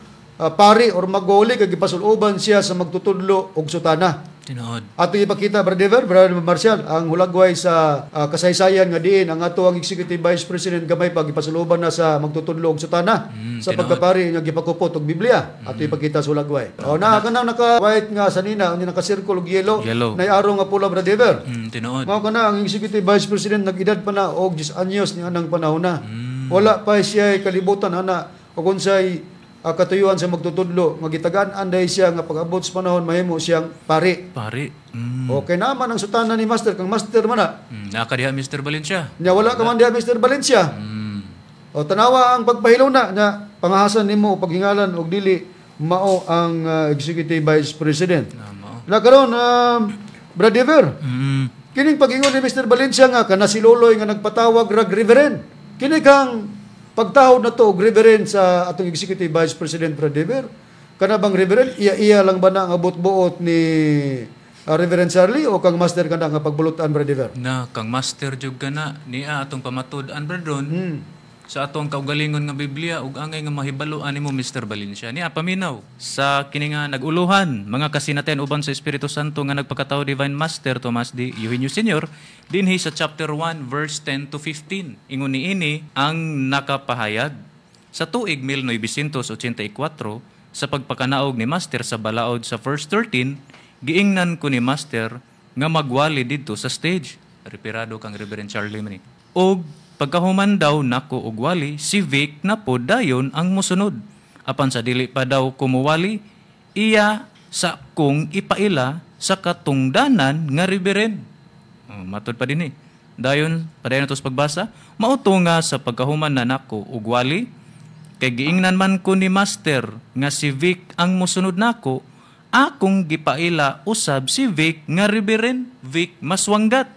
pari or magwawali kay gipasuloban siya sa magtutudlo og sutana. Tinuod. Ato ipakita, Brad Ever, Brad Marcial, ang hulagway sa kasaysayan nga diin ang ato ang Executive Vice President gamay pa gipasuloban na sa magtutudlo og sutana sa pagkapari nga gipakupot og Biblia. Ato ipakita sa hulagway. O na kanang naka white nga sanina, unya naka circle og yellow, Yellow. nay araw nga pula, Brad Ever. Tinuod. Mao kana ang Executive Vice President nag-edad pa na og 10 anyos ni anang panahon na. Wala pa siya kalibutan ana og unsay katuyuan sa magtutudlo nga gitagaan anday siya nga pag-abot sa panahon mahimo siyang pari. Pari. Okay naman ang sutana ni Master kang Master man na. Naa ka diha, Mr. Valencia. Nya wala ka man diha, Mr. Valencia. O tanawa ang pagpahiluna na pangahasan nimo o paghingalan og dili mao ang Executive Vice President. Tama. Na karon Brad Dever, kining pag-ingon ni Mr. Valencia nga kana si Loloy nga nagpatawag rag Reverend. Kini kang pagtahod na to og Reverend sa atong Executive Vice President, Brad Dever. Kana bang Reverend iya-iya lang ba na ang abot-buot ni Reverend Charlie o kang Master kana nga pagbulutan, Brad Dever? Na kang Master jud kana niya atong pamatud-an, Brad Ron. Sa atong kaugalingon nga Biblia ug angay nga mahibaloan nimo, Mr. Valencia. Niya paminaw sa kini nga naguluhan mga kasinatian uban sa Espiritu Santo nga nagpakatao Divine Master Tomas D. Eugenio Sr. dinhi sa chapter 1 verse 10 to 15. Ingon niini ang nakapahayag sa tuig 1984 sa pagpakanaog ni Master sa balaod sa verse 13, giingnan ko ni Master nga magwali didto sa stage. Reperado kang Reverend Charlie man ni. Og pagkahuman daw nako og wali, si Vic na po dayon ang musunod. Apan sa dili pa daw kumuwali, iya sa kong ipaila sa katungdanan nga Reverend. Oh, matod pa din eh. Dayon, padayon na to sa pagbasa, mauto nga sa pagkahuman na nako og wali, kay giingnan man ko ni Master nga si Vic ang musunod nako, akong gipaila usab si Vic nga Reverend Vic Maswanggat.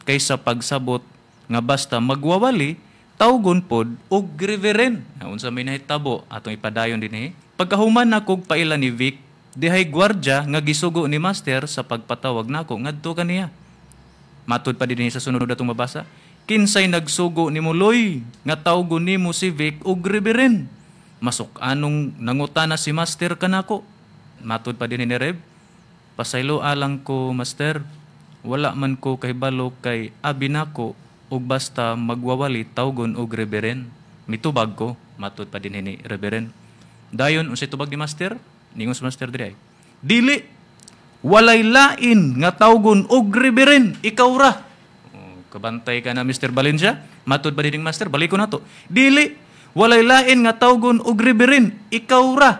Kaysa pagsabot nga basta magwawali, tawgon pod og Reverend. Na unsa may nahitabo atong ipadayon dinhi. Pagkahuman nako paila ni Vic, dihay gwardya nga gisugo ni Master sa pagpatawag nako ngadto kaniya. Matud pa dinhi sa sunod atong mabasa, kinsay nagsugo nimo, Loy, nga tawgon nimo si Vic og Reverend? Masuk anong nangutana si Master kanako. Matud pa dinhi ni Reb, pasaylo alang ko, Master, wala man ko kahibalo kay abi nako ug basta magwawali tawgon og Reverend. Mitubag ko, matud pa din ni Reverend. Dayon unsay tubag ni Master? Ningon sa Master diri ay, dili, walay lain nga tawgon og Reverend, ikaw ra. Oh, kabantay ka na, Mr. Valencia. Matud pa din ni Master, balik ko na to. Dili, walay lain nga tawgon og Reverend, ikaw ra.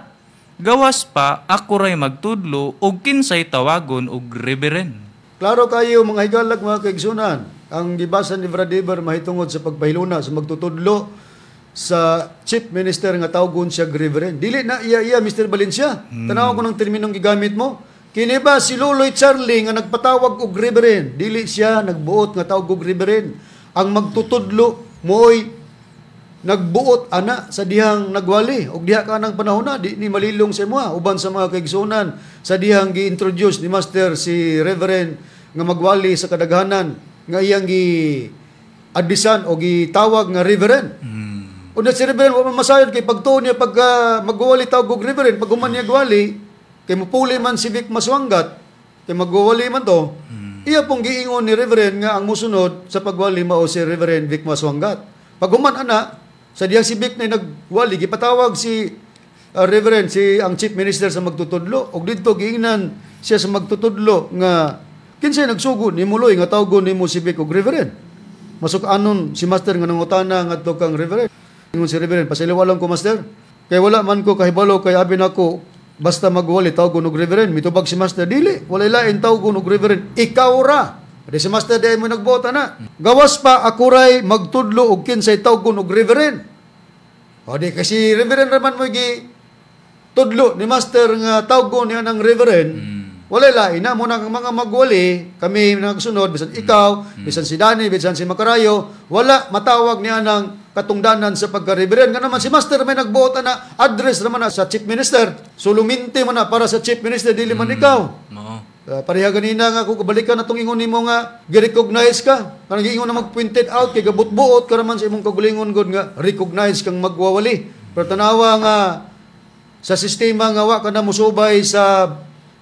Gawas pa ako ray magtudlo og kinsay tawagon og Reverend. Klaro kayo mga higalag, mga kaigsunan, ang gibasa ni Brad Eber mahitungod sa pagpahiluna sa magtutudlo sa Chief Minister nga tawgon siya Reverend. Dili na iya-iya, Mr. Valencia. Tanaw ko ng terminong gigamit mo. Kini ba si Loloy Charlie nga nagpatawag og Reverend? Dili siya nagbuot nga tawag og Reverend. Ang magtutudlo mo'y nagbuot ana sa dihang nagwali og diha ka nang panahon na di ni malilong sa imoha uban sa mga kaigsunan sa dihang gi-introduce ni Master si Reverend nga magwali sa kadaghanan nga iyang gi advisan o gitawag nga Reverend. Una si Reverend wa man masayod kay pagtuon niya pagka magwali tawag og Reverend, pag human niya gwali kay mupuli man si Vic Maswanggat kay magwali man to. Iya pong giingon ni Reverend nga ang musunod sa pagwali mao si Reverend Vic Maswanggat. Pag human ana sa diyang si Vic na nagwali, gipatawag si Reverend, si ang Chief Minister sa magtutudlo, og didto giingnan siya sa magtutudlo nga kinsay nagsugo ni Muloy nga tawgon nimo si Vic og Reverend. Masuk anon si Master nga nangutana ngadto kang Reverend. Ingon si Reverend, pasaylo lang ko, Master, kay wala man ko kahibalo kay abi nako basta magwali tawgon og Reverend. Mitubag si Master, dili, walay lain tawgon og Reverend, ikaw ra. Di si Master di mo nagbuot ana. Gawas pa ako ray magtudlo og kinsay tawgon og Reverend. O di kasi Reverend raman mo gi tudlo ni Master nga tawgon niya ng Reverend. Walay lain na mo nang mga magwali kami nagsunod bisan ikaw, bisan si Danny, bisan si Makarayo, wala matawag niya ng katungdanan sa pagka-reverend. Nga naman si Master may nagbuot na address naman na sa Chief Minister. Suluminti man na para sa Chief Minister, dili man ikaw. Mao. Pareha ganina nga kung kabalikan na itong ingon nimo nga gi-recognize ka. Kanang giingon na mag-pointed out kay gabot-buot ka raman sa imong kagulingon god nga recognize kang magwawali. Pero tanawa nga sa sistema nga wa ka na musubay sa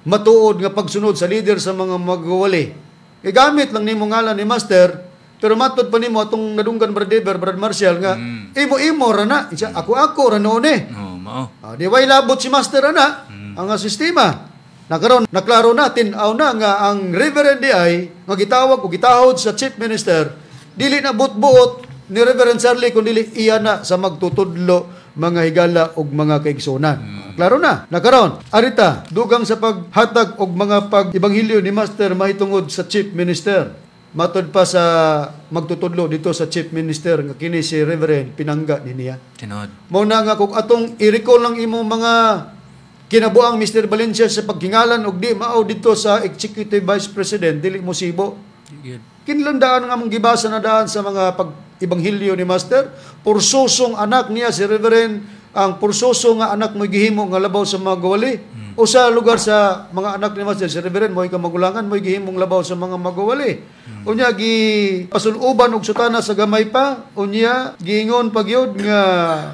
matuod nga pagsunod sa leader sa mga magwawali. Gigamit lang nimo ngalan ni Master, pero matod pa nimo atong nadunggan, Brad Eber, Brad Marcial, nga imo-imo ra na. Isa, ako-ako ra noon eh. Oh, mao. Di way labot si Master ana ang sistema. Nakaron naklaro na tin-aw na nga ang Reverend di ay nga gitawag o gitahod sa Chief Minister dili na buot-buot ni Reverend Charlie kun dili iya na sa magtutudlo mga higala og mga kaigsunan. Klaro na. Nakaron, arita, dugang sa paghatag og mga pag-ebanghelyo ni Master mahitungod sa Chief Minister. Matod pa sa magtutudlo dito sa Chief Minister nga kini si Reverend pinangga ni niya. Tinuod. Mao na nga kung atong i-recall lang imong mga kinabuang Mr. Valencia sa paghingalan og di mao dito sa Executive Vice President, dili mo sibo. Kinlandaan nga mong gibasa na daan sa mga pag-ebanghelyo ni Master, pursosong anak niya si Reverend, ang pursoso nga anak mo gihimo nga labaw sa mga gawali. O sa lugar sa mga anak ni Master, si Reverend mo'y kamagulangan, mo'y gihimong labaw sa mga magawali. Unya gi pasuluban og sutana sa gamay pa, unya giingon pagyud nga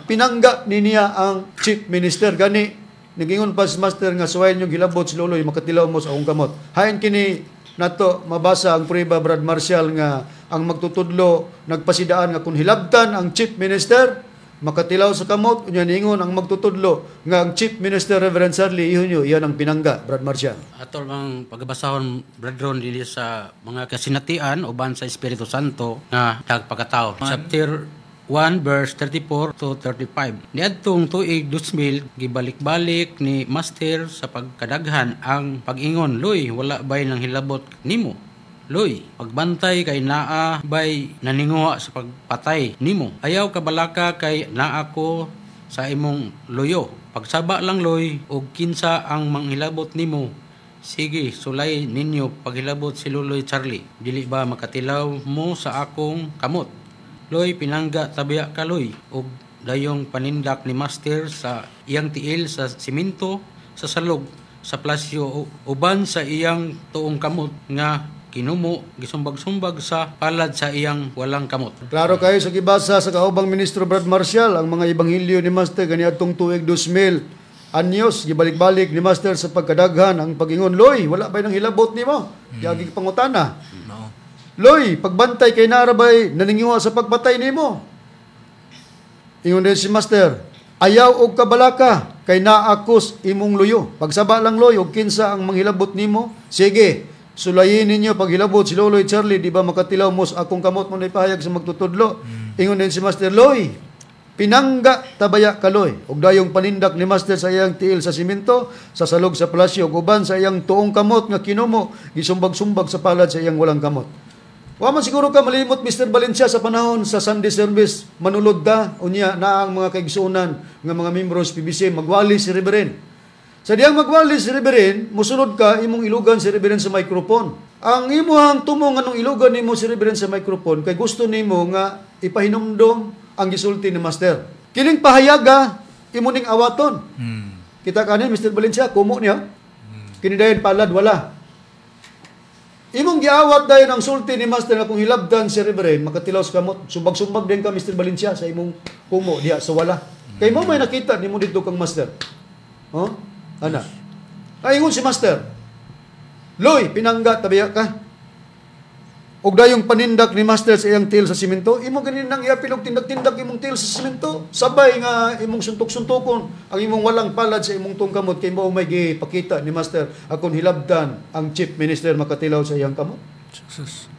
pinangga ni niya ang Chief Minister. Gani nagingon pa si Master nga suwayan yung gilabot si Loloy, makatilaw mo sa akong kamot. Hain kini nato mabasa ang prueba, Brad Marshall, nga ang magtutudlo nagpasidaan nga kung hilabtan ang Chief Minister makatilaw sa kamot, unya ningon ang magtutudlo nga ang Chief Minister Reverend Charlie Ihunyo iyan ang pinangga, Brad Marshall. Ato ang pagbasahon, Brad Ron, dinhi sa mga kasinatian uban sa Espiritu Santo nga nagpakatao. Chapter 1 verse 34 to 35. Niadtong tuig 2000, gibalik-balik ni Master sa pagkadaghan ang pag-ingon, "Loy, wala bay nang hilabot nimo? Loy, pagbantay kay naa bay naninguha sa pagpatay nimo. Ayaw kabalaka kay naa ko sa imong luyo. Pagsaba lang, Loy, og kinsa ang manghilabot nimo. Sige, sulay ninyo paghilabot si Loloy Charlie. Dili ba makatilaw mo sa akong kamot? Loy, pinangga tabiya ka, Loy." Og dayong panindak ni Master sa iyang tiil sa simento sa salog sa plasyo uban sa iyang tuong kamot nga kinumo, gisumbag-sumbag sa palad sa iyang walang kamot. Klaro kayo sa gibasa sa kaubang ministro, Brad Marshall, ang mga ebanghelyo ni Master kaniadtong tuig 2000 anyos, gibalik-balik ni Master sa pagkadaghan ang pag-ingon, "Loy, wala bay nang hilabot nimo?" Yagi pangutana. No. "Loy, pagbantay kay narabay naninguha sa pagpatay nimo." Ingon din si Master, "Ayaw og kabalaka kay naakos imong luyo. Pagsaba lang, Loy, og kinsa ang manghilabot nimo. Sige, sulayin ninyo paghilabot si Loloy Charlie, di ba makatilaw mo sa akong kamot?" Mo na ipahayag sa magtutudlo. Ingon din si Master, "Loy, pinangga tabaya ka, Loy." Og dayong panindak ni Master sa iyang tiil sa simento sa salog sa palasyo ug uban sa iyang tuong kamot nga kinumo, gisumbag-sumbag sa palad sa iyang walang kamot. Wa man siguro ka malimot, Mr. Valencia, sa panahon sa Sunday service, manulod ka, unya na ang mga kaigsuonan nga mga membros PBC, magwali si Reverend. Sa diyang magwali si Reverend, musunod ka, imong ilugan si Reverend sa microphone. Ang imuhang tumong anong ilugan nimo si Reverend sa microphone, kay gusto nimo nga ipahinumdom ang gisulti ni Master. Kining pahayaga, imo ning awaton. Kita kanin, Mr. Valencia, kumo niya. Kini dayon palad, wala. Imong giawat dayon ang sulti ni Master nga kung hilabdan si Reverend, makatilaw sa kamot. Sumbag-sumbag din ka, Mr. Valencia, sa imong kumo diha sa wala. Kay mo may nakita nimo didto kang Master. Oh? Ana. Ay, ingon si Master, "Loy, pinangga tabiya ka." Og dayong panindak ni Master sa iyang tiil sa simento, imo ganin nang iapil og tindak-tindak imong tiil sa simento. Sabay nga imong suntok-suntokon ang imong walang palad sa imong tuong kamot kay mao may gipakita ni Master akon hilabdan ang Chief Minister makatilaw sa iyang kamot. Jesus.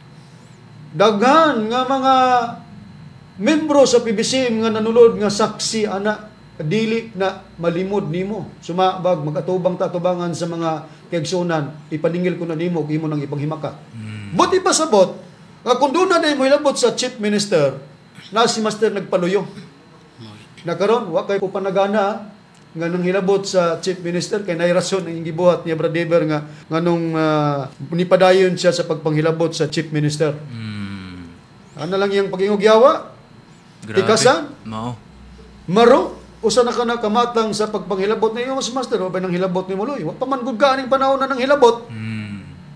Daghan nga mga membro sa PBC nga nanulod nga saksi ana, dili na malimod nimo. Sumabag magatubang tatubangan sa mga kaigsuonan, ipaningil ko na nimo ug imo nang ipanghimaka. Buti pa sabot nga kung doon na mo hilabot sa Chief Minister na si Master nagpaluyo. Nakaron wa kay upanagana nga nang hilabot sa Chief Minister kay nay rason ang gibuhat ni Brad Dever nga nganong nipadayon siya sa pagpanghilabot sa Chief Minister. Ano lang iyang pag-ingog yawa? Grabe. Tikasan? Mao. Maro, usa na ka nakamatang sa pagpanghilabot ni iyong Master, wa ba nang hilabot ni Muloy? Wa pa man gud ka aning panahon na nang hilabot.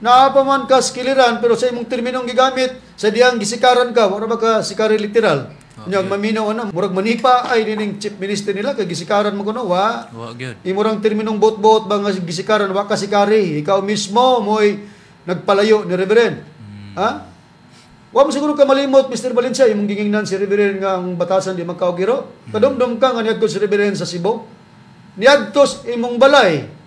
Naa pa man ka skiliran pero sa imong terminong gigamit sa diyang gisikaran ka, wala ba ka sikari literal? Nya maminaw ana, murag manipa ay dining Chief Minister nila kay gisikaran mo kuno wa. Wa gyud. Imurang terminong bot-bot ba nga gisikaran, wa ka sikari. Ikaw mismo mo'y nagpalayo ni Reverend. Ha? Wa mo siguro ka malimot, Mr. Valencia, imong gingingnan si Reverend nga ang batasan di magkaugiro. Kadumdum ka nga niadto si Reverend sa Cebu. Niadto imong balay.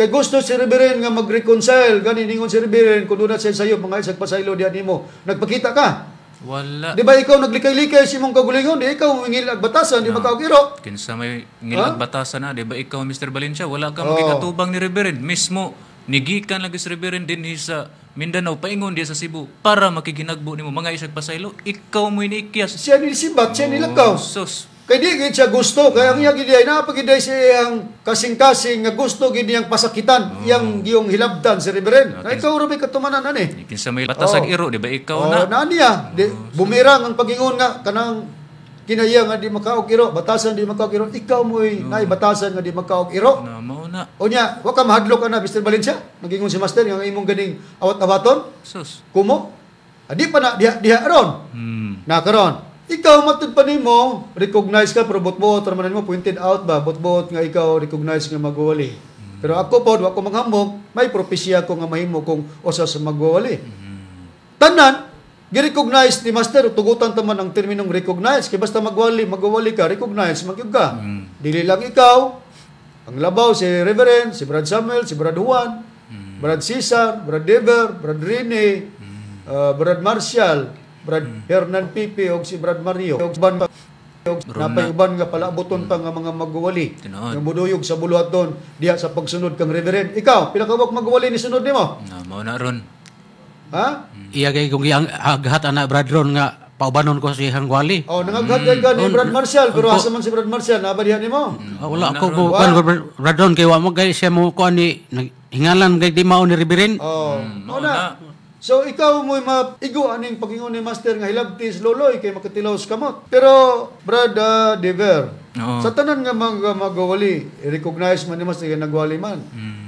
Kay gusto si Reverend nga mag-reconcile, gani ningon si Reverend kun doon na siya sayo mga isag pasaylo diha nimo. Nagpakita ka. Wala. Di ba ikaw naglikay-likay sa imong kagulingon, di ikaw ngil batasan, di makaog iro. Kinsa may ngilag batasan na, di ba ikaw, Mr. Valencia, wala ka makikatubang ni Reverend. Mismo, nigikan lagi si Reverend din sa Mindanao, paingon diya sa Cebu, para makiginagbo nimo mga isag pasaylo, ikaw mo iniikyas. Siya nilisibat, siya nilakaw. Sus. Kay di gid siya gusto, kaya ang iya gid ay napagid siya iyang kasing-kasing nga gusto gid niyang pasakitan, iyang giyong hilabtan si Reverend. Na ikaw ra may katumanan ani. Kinsa may batasag iro, di ba ikaw Oh, na? na niya, di, bumirang ang pagingon nga kanang kinaya nga di makaog iro, batasan di makaog iro, ikaw mo'y naay batasan nga di makaog iro. Na mao na. O niya, wa ka mahadlok ana, Mr. Valencia. Nagingon si Master nga imong ganing awat-awaton, Sus. kumo. Adi pa na diha diha ron. Na karon. Ikaw matud pa nimo, recognize ka pero bot-bot ra man nimo, pointed out ba, bot-bot nga ikaw recognize nga magwawali. Pero ako pod wa ko maghamok, may propesya ko nga mahimo kung usa sa magwawali. Tanan gi-recognize ni Master, tugutan ta man ang terminong recognize kay basta magwali, magwawali ka, recognize magyud ka. Dili lang ikaw, ang labaw si Reverend, si Brad Samuel, si Brad Juan, Brad Cesar, Brad Dever, Brad Rene, Brad Marcial, Brad Hernan Pipi og si Brad Mario. Og uban pa og napay uban nga palaabuton pa nga mga magwawali. Tinuod. Nga moduyog sa buluhaton diha sa pagsunod kang Reverend. Ikaw, pila ka buok magwawali ni sunod nimo? Na mao na ron. Ha? Iya kay kung iyang aghat ana, Brad Ron, nga paubanon ko si Hangwali. Oh, nangaghat kay ka ni Brad Marcial, pero asa man si Brad Marcial, naa ba diha nimo? Ah, wala ako ko kuan Brad Ron kay wa mo gay siya mo kuan ni hingalan kay di mao ni Reverend. Oh, mao mao na. So ikaw mo'y maigo aning pagingon ni Master nga hilabtis loloy kay makatilaw sa kamot. Pero Brad Dever, Oo. sa tanan nga mga magwawali, recognize man ni Master nga nagwali man.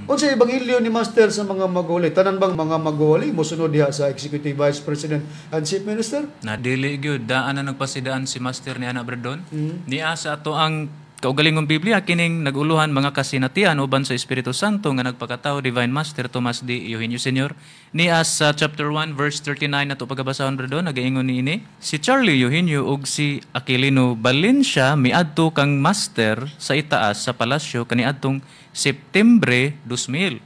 Unsa ebanghelyo ni Master sa mga magwawali? Tanan bang mga magwawali mosunod diha sa Executive Vice President and Chief Minister? Na dili gyud, daan na nagpasidaan si Master ni ana, Brad Don. Niya sa ato ang kaugalingong Biblia kining naguluhan mga kasinatian uban sa Espiritu Santo nga nagpakatao Divine Master Tomas D. Eugenio Senior. Niya sa chapter 1 verse 39 nato pagabasahon, Brad Don, nagaingon niini si Charlie Eugenio ug si Aquilino Valencia miadto kang Master sa itaas sa palasyo kaniadtong Septembre 2000.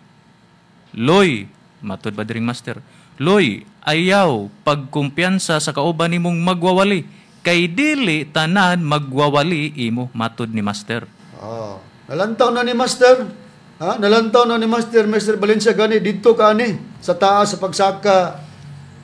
Loy, matud ba diring Master? Loy, ayaw pagkumpiyansa sa kauban nimong magwawali, kay dili tanan magwawali imo, matud ni Master. Oh, nalantaw na ni Master. Ha? Nalantaw na ni Master, Mr. Valencia, gani didto ka ani sa taas sa pagsaka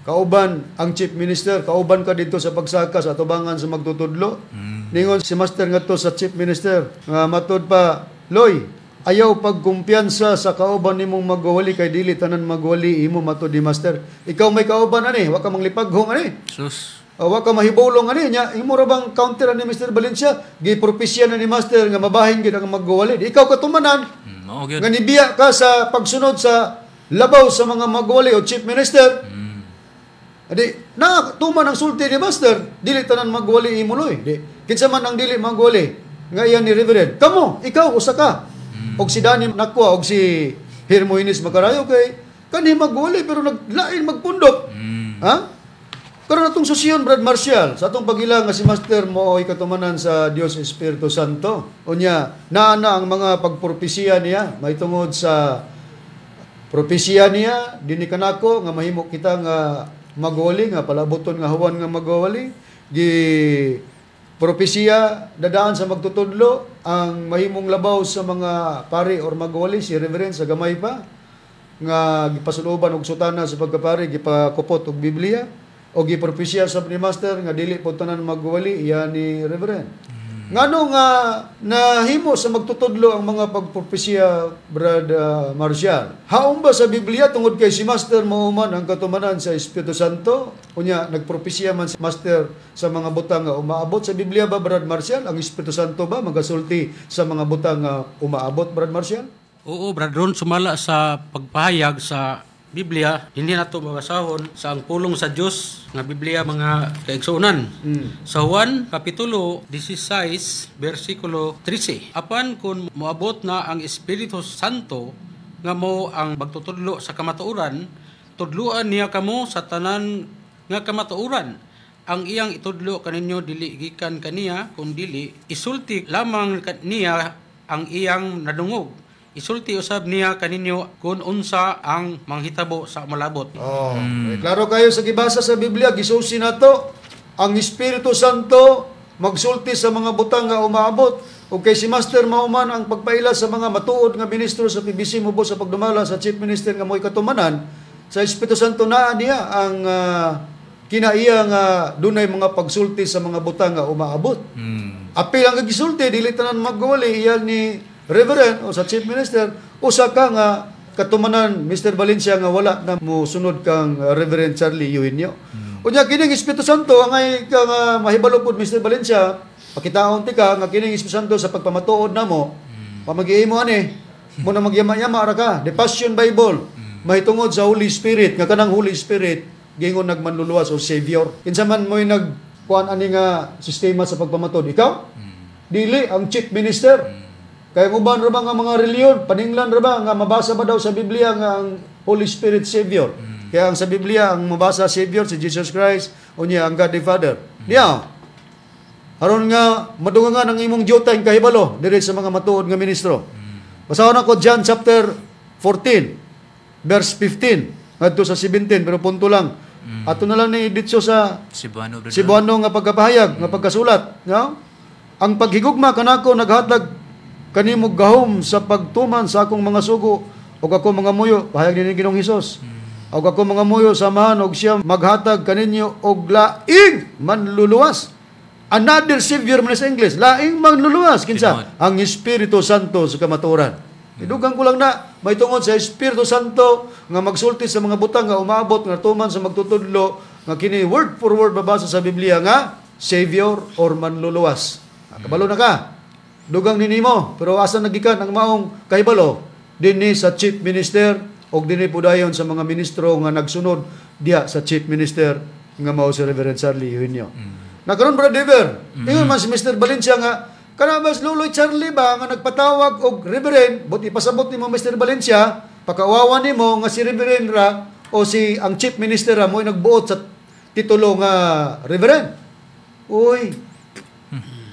kauban ang Chief Minister, kauban ka dito sa pagsaka sa atubangan sa magtutudlo. Ningon si Master ngadto sa Chief Minister nga matud pa, Loy, ayaw pagkumpiyansa sa kauban nimong magwawali kay dili tanan magwali imo, matud ni Master. Ikaw may kauban ani, wa ka manglipaghong ani. Sus. Wa ka mahibulong ani nya, imo ra bang counter ani, Mr. Valencia? Gipropesya na ni Master nga mabahin gid ang magwawali. Ikaw katumanan Mao gyud. nga nibiya ka sa pagsunod sa labaw sa mga magwali o Chief Minister. Adi na tuman ang sulti ni Master, dili tanan magwali imo, loy. Di kinsa man ang dili magwali nga iyan ni Reverend? Kamo, ikaw usa ka. Og si Danny Nakwa og si Hermoines Macarayo kay kani magwali pero naglain magpundok. Ha? Karon atong susyon, Brad Marcial, sa atong pagila nga si Master mo ay katumanan sa Dios Espiritu Santo. Unya, naa na ang mga pagpropesiya niya, may tungod sa propesiya niya dinhi kanako nga mahimo kita nga magwali, nga palaboton nga hawan nga magwali. Gi propesiya dadaan sa magtutudlo ang mahimong labaw sa mga pari or magwali si Reverend sa gamay pa nga gipasuloban og sutana sa pagkapari, gipakupot og Biblia o gipropesiya sa ni Master nga dili po tanan magwali iya ni Reverend. Ngano nga nahimo sa magtutudlo ang mga pagpropesiya, Brad Marcial? Haom ba sa Biblia tungod kay si Master mao man ang katumanan sa Espiritu Santo? Unya nagpropesiya man si Master sa mga butang nga umaabot sa Biblia ba, Brad Marcial? Ang Espiritu Santo ba magasulti sa mga butang nga umaabot, Brad Marcial? Oo, Brad Ron, sumala sa pagpahayag sa Biblia, hindi nato mabasahon sa ang pulong sa Dios nga Biblia, mga kaigsuonan. Sa Juan kapitulo 16 bersikulo 13. Apan kung moabot na ang Espiritu Santo nga mo ang magtutudlo sa kamatuoran, tudluan niya kamo sa tanan nga kamatuoran. Ang iyang itudlo kaninyo dili gikan kaniya, kun dili isulti lamang niya ang iyang nadungog. Isulti usab niya kaninyo kung unsa ang manghitabo sa malabot. Oh, eh, klaro kayo sa gibasa sa Biblia, gisusi nato ang Espiritu Santo magsulti sa mga butang nga umaabot. Ug kay si Master mauman ang pagpaila sa mga matuod nga ministro sa PBC mubo sa pagdumala sa Chief Minister nga mo'y katumanan, sa Espiritu Santo naa niya ang kinaiya nga dunay mga pagsulti sa mga butang nga umaabot. Apil ang gisulti, dili tanan magwali iyan ni Reverend o sa Chief Minister, usa ka nga katumanan Mr. Valencia nga wala na mo sunod kang Reverend Charlie Eugenio. Unya kining Espiritu Santo ang ay ka nga mahibalo pud, Mr. Valencia, pakitaon ti ka nga kining Espiritu Santo sa pagpamatuod namo, pamagiimo ani mo na magyama-yama ra ka. The Passion Bible mahitungod sa Holy Spirit nga kanang Holy Spirit gingon nagmanluluwas o Savior. Kinsa man mo'y nag kuan ani nga sistema sa pagpamatod? Ikaw? Dili ang Chief Minister. Kaya ang uban ra ba nga mga reliyon, paninglan ra ba nga mabasa ba daw sa Biblia nga ang Holy Spirit Savior? Kaya ang sa Biblia ang mabasa Savior si Jesus Christ unya ang God the Father. Niya. Aron nga madungangan ang imong dyota ing kahibalo diri sa mga matuod nga ministro. Basahon ako John chapter 14 verse 15 ngadto sa 17, pero punto lang. Ato na lang ni ditso sa Cebuano, brother. Cebuano nga pagkapahayag, nga pagkasulat, no? Ang paghigugma kanako naghatag kanimo gahom sa pagtuman sa akong mga sugo ug ako mga muyo, pahayag ni Ginoong Hesus. Ug ako mga muyo sa Amahan og siya maghatag kaninyo og laing manluluwas. Another Savior man sa English, laing manluluwas kinsa? Tinuod. Ang Espiritu Santo sa kamatuoran. Idugang ko lang na may tungod sa Espiritu Santo nga magsulti sa mga butang nga umabot nga tuman sa magtutudlo nga kini word for word babasa sa Biblia nga Savior or manluluwas. Ah, kabalo na ka. Dugang ni nimo, pero asa nagikan ang maong kahibalo? Dinhi sa Chief Minister og dinhi pudayon sa mga ministro nga nagsunod diha sa Chief Minister nga mao si Reverend Charlie Eugenio. Nakaron, Brother Dever, ingon man si Mr. Valencia nga kana mas Luloy Charlie ba nga nagpatawag og Reverend, but ipasabot nimo, Mr. Valencia, pakawawa nimo nga si Reverend ra o si ang Chief Minister ra mo'y nagbuot sa titulo nga Reverend. Uy,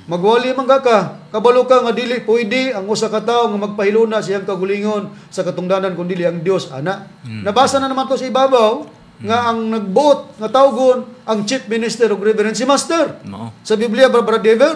magwali man ka ka. Kabalo ka nga dili pwede ang usa ka tawo nga magpahiluna sa iyang kagulingon sa katungdanan kun dili ang Dios ana. Nabasa na naman to sa ibabaw nga ang nagbuot nga tawgon ang Chief Minister og Reverend si Master. Mao. Sa Biblia ba, Brother Dever?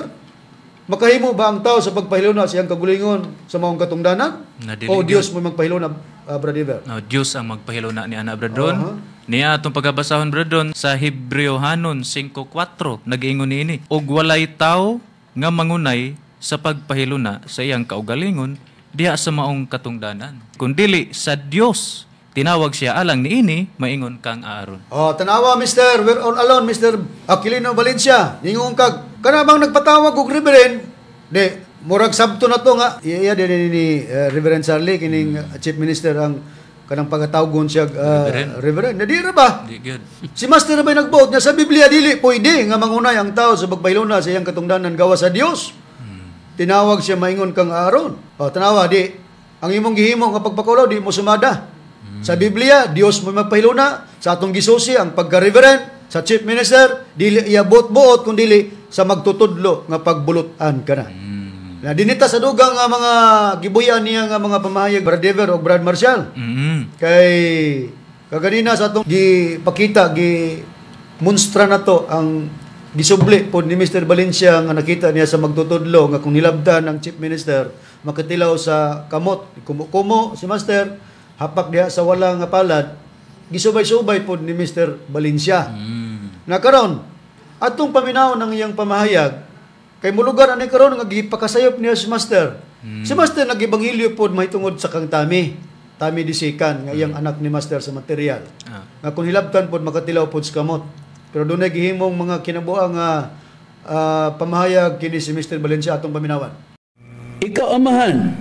Makahimo ba ang tao sa pagpahiluna sa iyang kagulingon sa maong katungdanan? Na dili O gyud. Dios mo magpahiluna, Brother Dever? No, Diyos ang magpahiluna ni ana, Bradron. Aha. Niya atong pagabasahon, Bradron, sa Hebreohanon 5:4 nag-ingon niini: "Og walay tawo nga mangunay sa pagpahiluna sa iyang kaugalingon diha sa maong katungdanan kundili sa Dios. Tinawag siya alang niini maingon kang Aaron." Oh, tanawa, Mr. We're all alone, Mr. Aquilino Valencia. Ningon kag kana bang nagpatawag og Reverend? Di murag sabto na to nga iya di ni Reverend Charlie kining Chief Minister ang kanang pagkatawgon siya Reverend. Reverend. Na di ra ba? Di gyud. Si Master ba nagbuot niya sa Biblia dili pwede nga mangunay ang tao sa pagpahiluna sa iyang katungdanan gawa sa Dios. Tinawag siya maingon kang Aaron. O, tanawa di ang imong gihimo nga pagpakulaw di mo sumada. Sa Biblia, Dios mo magpahiluna sa atong gisusi ang pagka-reverend sa Chief Minister dili iya buot-buot kun dili sa magtutudlo nga pagbulutan ka na. Na dinita sa dugang nga mga gibuyan niya nga mga pamahayag, Brad Dever o Brad Marshall. Kay kaganina sa atong gipakita, gi munstra na to ang gisubli po ni Mr. Valencia nga nakita niya sa magtutudlo nga kung nilabdan ng Chief Minister makatilaw sa kamot, kumo-kumo si Master, hapak diha sa wala nga palad, gisubay-subay po ni Mr. Valencia. Na karon atong paminawon ang iyang pamahayag kay mulugar ani karon nga gipakasayop niya si Master. Si Master nag-ebanghelyo pod mahitungod sa kang Tami, Tami Disikan nga iyang anak ni Master sa material. Nga kung hilabtan pod makatilaw pod sa kamot. Pero dunay gihimong mga kinabuang nga pamahayag kini si Mr. Valencia, atong paminawan. Ikaw amahan,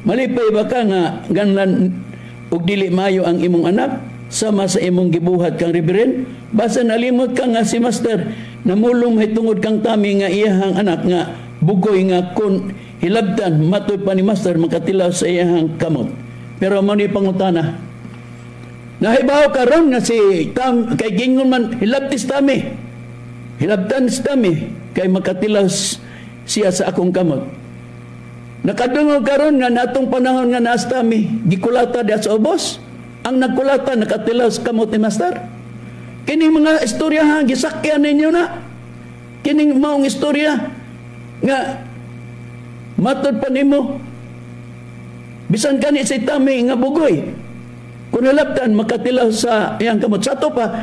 malipay ba ka nga ganlan og dili maayo ang imong anak sama sa imong gibuhat kang Reverend? Basa nalimot ka nga si Master namulong mahitungod kang Tami nga iyahang anak nga bugoy nga kun hilabtan matoy pa ni Master makatilaw sa iyahang kamot. Pero mao ni pangutana. Nahibaw karon nga si Tam kay gingon man hilabtis Tami. Hilabtan si Tami kay makatilaw siya sa akong kamot. Nakadungog karon nga natong panahon nga nasta mi gikulata diha sa ubos. Ang nagkulata nakatilaw sa kamot ni Master. Kining mga istorya ha, gisakyan ninyo na. Kining maong istorya nga matod pa nimo bisan kani si Tami nga bugoy kung nalabtan makatilaw sa iyang kamot. Sa ato pa,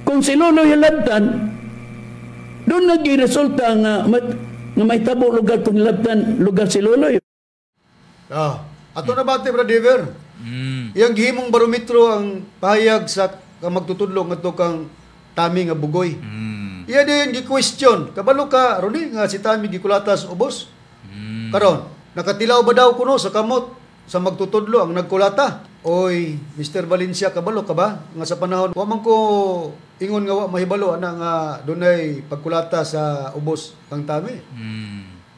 kung si Lolo hilabtan, doon nagi-resulta nga nga may tabo lugar kung nilabtan lugar si Lolo. Ah, ato na bate, Brad Ever. Iyang gihimong barometro ang pahayag sa kang magtutudlo ngadto kang Tami nga bugoy. Iya din gi-question, kabalo ka Ronnie nga si Tami gikulata sa ubos. Karon, nakatilaw ba daw kuno sa kamot sa magtutudlo ang nagkulata? Oy, Mr. Valencia, kabalo ka ba nga sa panahon wa man ko ingon nga wa mahibalo ana nga dunay pagkulata sa ubos kang Tami.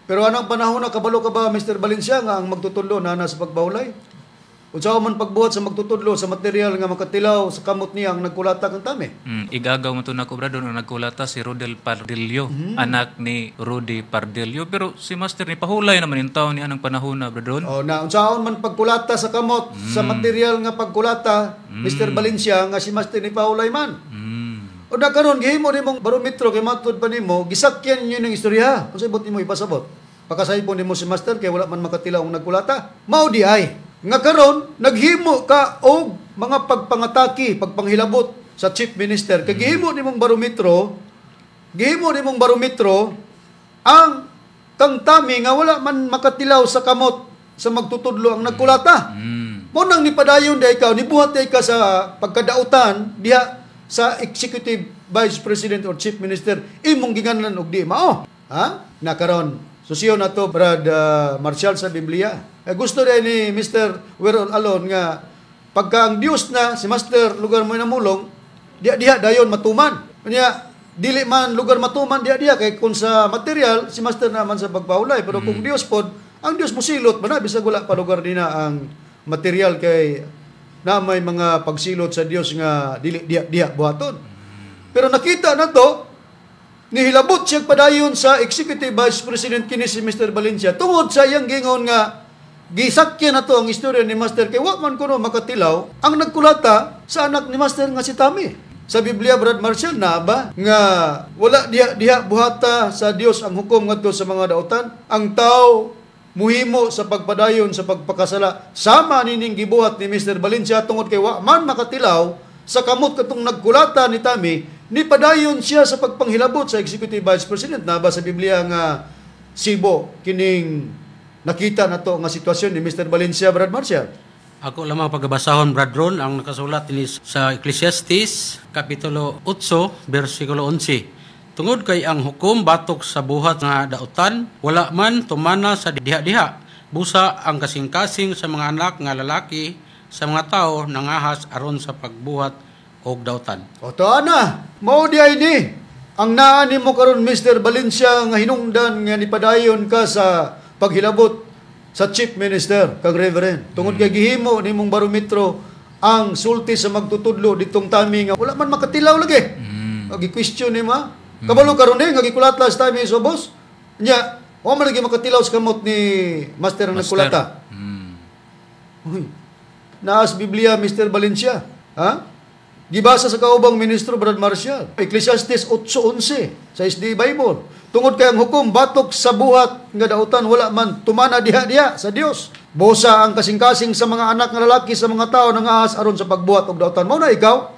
Pero anang panahon na kabalo ka ba, Mr. Valencia, nga ang magtutudlo na sa pagbahulay? Unsa man pagbuhat sa magtutudlo sa material nga makatilaw sa kamot niya ang nagkulata kang Tami? Igagaw mo to na ko, brother, ang nagkulata si Rodel Pardillo, anak ni Rudy Pardillo. Pero si Master ni pahulay naman yung taon ni anang panahon na, brother. Oh, na unsaon man pagkulata sa kamot sa material nga pagkulata, Mr. Valencia, nga si Master ni pahulay man. O na karon gihimo nimong barometro kay matud pa nimo, gisakyan ninyo ning istorya. Unsay buot nimo ipasabot? Pakasaypon nimo si Master kay wala man makatilaw ang nagkulata. Mao di ay nga karon naghimo ka og mga pagpangatake, pagpanghilabot sa Chief Minister. Kay gihimo nimong barometro, gihimo nimong barometro ang kang Tami nga wala man makatilaw sa kamot sa magtutudlo ang nagkulata. Mo nang nipadayon di ikaw, nibuhat di ka sa pagkadautan diha sa Executive Vice President or Chief Minister, imong giganan og di mao. Ha? Na karon susiyo na to, Brad Marcial, sa Biblia. Eh, gusto rin ni Mr. We're All Alone nga pagka ang Diyos na si Master lugar mo namulong, diha diha dayon matuman. Kanya dili man lugar matuman diha diha kay kung sa material si Master naman sa pagpahulay, pero kung Diyos pod, ang Diyos mosilot man na bisag wala pa lugar nina ang material kay na may mga pagsilot sa Dios nga dili diha diha buhaton. Pero nakita na to, nihilabot siya padayon sa Executive Vice President kini si Mr. Valencia tungod sa iyang gingon nga gisakyan na to ang istorya ni Master kay wa man kuno makatilaw ang nagkulata sa anak ni Master nga si Tami. Sa Biblia, Brad Marcial, na ba nga wala diha diha buhata sa Dios ang hukom ngadto sa mga dautan? Ang tao muhimo sa pagpadayon sa pagpakasala sama nining gibuhat ni Mr. Valencia tungod kay wa man makatilaw sa kamot katong nagkulata ni Tami, ni padayon siya sa pagpanghilabot sa Executive Vice President. Na ba sa Biblia nga sibo kining nakita na to nga sitwasyon ni Mr. Valencia, Brad Marcial? Ako lamang pagabasahon, Brad Ron, ang nakasulat ni sa Ecclesiastes, Kapitulo 8, versikulo 11. Tungod kay ang hukom batok sa buhat nga dautan, wala man tumana sa diha-diha. Busa ang kasing-kasing sa mga anak nga lalaki sa mga tao nangahas aron sa pagbuhat og dautan. O to ana, mao di ay ni ang naa nimo karon, Mr. Valencia, nga hinungdan nga nipadayon ka sa paghilabot sa Chief Minister kag Reverend. Tungod kay gihimo nimong barometro ang sulti sa magtutudlo ditong Tami nga wala man makatilaw lagi. Gi-question nimo. Kabalo karon ni nga gikulata sa Tami sa boss. Nya, wa man lagi makatilaw sa kamot ni Master ang nagkulata. Uy. Naas Biblia, Mr. Valencia. Ha? Gibasa sa kaubang ministro, Brad Marcial. Ecclesiastes 8:11 sa SD Bible. Tungod kay ang hukom batok sa buhat nga dautan, wala man tumana diha-diha sa Dios. Bosa ang kasing-kasing sa mga anak nga lalaki sa mga tao nangahas aron sa pagbuhat og dautan. Mao na ikaw.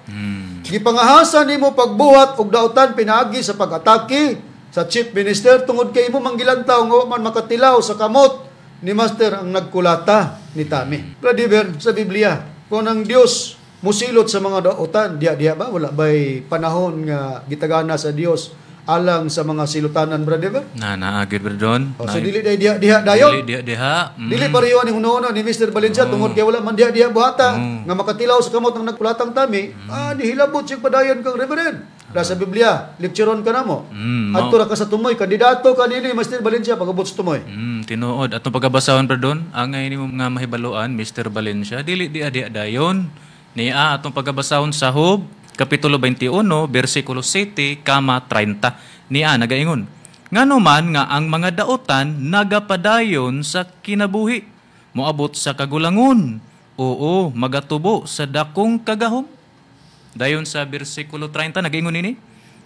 Gipangahasan nimo pagbuhat og dautan pinaagi sa pag-atake sa Chief Minister tungod kay imo manggilantaw nga wa man makatilaw sa kamot ni Master ang nagkulata ni Tami. Brother, sa Biblia, kung ang Dios musilot sa mga dautan, diha-diha ba? Wala ba'y panahon nga gitagana sa Dios alang sa mga silutanan, brother? Na naagid, brother. Oh, so dili day diha diha dayon. Dili diha diha. Dili pareho ni hunono ni Mr. Valencia tungod kay wala man diha diha buhata nga makatilaw sa kamot ng nagkulatang Tami, nihilabot siya padayon kang Reverend. Sa Biblia, lectureon ka namo. Adto ra ka sa tumoy, kandidato ka nini Mr. Valencia pag-abot sa tumoy. Tinuod. Atong pagabasahon, brother, angay nimo nga mahibaluan, Mr. Valencia, dili diha diha dayon. Niya atong pagabasahon sa Job, Kapitulo 21, versikulo 7, kama 30. Niya nagaingon, Ngano man nga ang mga daotan nagapadayon sa kinabuhi, moabot sa kagulangon, oo, magatubo sa dakong kagahom. Dayon sa bersikulo 30 nag-ingon ini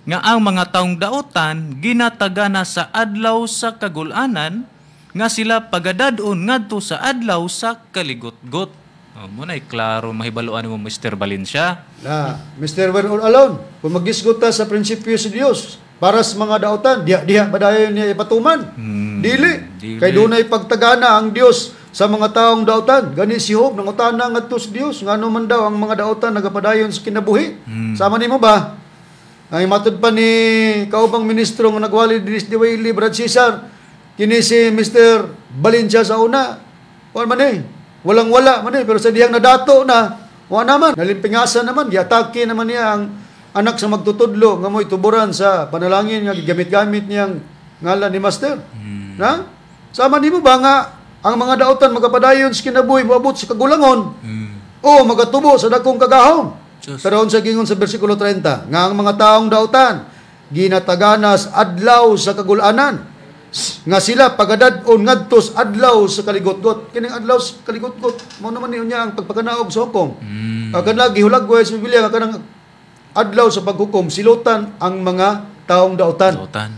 nga ang mga taong daotan ginatagana sa adlaw sa kagulanan nga sila pagadad-on ngadto sa adlaw sa kaligotgot. Oh, mo na'y klaro mahibaluan mo Mr. Valencia. Na, Mr. We're all alone. Kung magisgot ta sa prinsipyo sa Dios para sa mga daotan, diha diha padayon niya ipatuman. Dili. Dili. Kay dunay pagtagana ang Dios sa mga taong daotan. Gani si Job nangutana ngadto sa Dios ngano man daw ang mga daotan nagapadayon sa kinabuhi. Sama nimo ba? Ang matud pa ni kaubang ministro nga nagwali dinhi sa Diwali, Brad Cesar, kini si Mr. Valencia sa una. Kuan man eh. Walang wala man eh, pero sa diyang nadato na, wa naman, nalimpingasan naman, giatake naman niya ang anak sa magtutudlo nga mo'y tuburan sa panalangin nga gigamit-gamit niyang ngalan ni Master. Na? Sama nimo ba nga ang mga daotan magapadayon sa kinabuhi moabot sa kagulangon o magatubo sa dakong kagahom? Sus. Pero unsa gingon sa bersikulo 30, nga ang mga taong daotan ginataganas adlaw sa kagulanan nga sila pagadad-on ngadto sa adlaw sa kaligotgot. Kining adlaw sa kaligotgot mao naman niyo niya ang pagpakanaog sa hukom. Kanang gihulagway sa Biblia nga kanang adlaw sa paghukom silutan ang mga taong daotan. Daotan.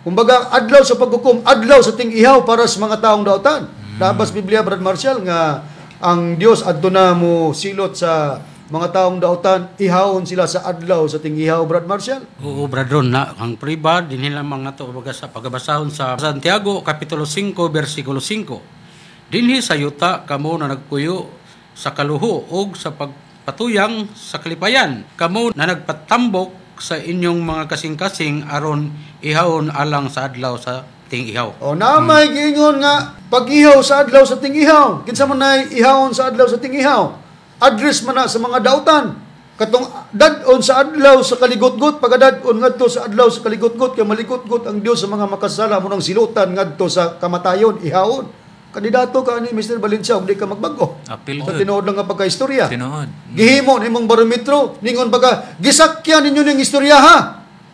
Kumbaga adlaw sa paghukom, adlaw sa ting-ihaw para sa mga taong daotan. Labas Biblia, Brad Marshall, nga ang Dios adto na mo silot sa mga taong daotan, ihawon sila sa adlaw sa ting-ihaw, Brad Marshall. Oo, Brad Ron, na, ang priba, dinhi lamang nato baga sa pagabasahon sa Santiago, Kapitulo 5, versikulo 5. Dinhi sa yuta, kamo na nagpuyo sa kaluho og sa pagpatuyang sa kalipayan. Kamo na nagpatambok sa inyong mga kasing-kasing aron ihawon alang sa adlaw sa ting-ihaw. O na may giingon nga pag-ihaw sa adlaw sa ting-ihaw. Kinsa man nay ihawon sa adlaw sa ting-ihaw? Address man na sa mga dautan. Katong dad-on sa adlaw sa kaligotgot, pagadad-on ngadto sa adlaw sa kaligotgot, kay maligotgot ang Dios sa mga makasala mo nang silutan ngadto sa kamatayon, ihawon. Kandidato ka ani Mr. Valencia og di ka magbag-o. Apil Sa gud. tinuod lang nga pagkaistorya. Tinuod. Gihimo nimong barometro, ningon baga gisakyan ninyo ning istorya ha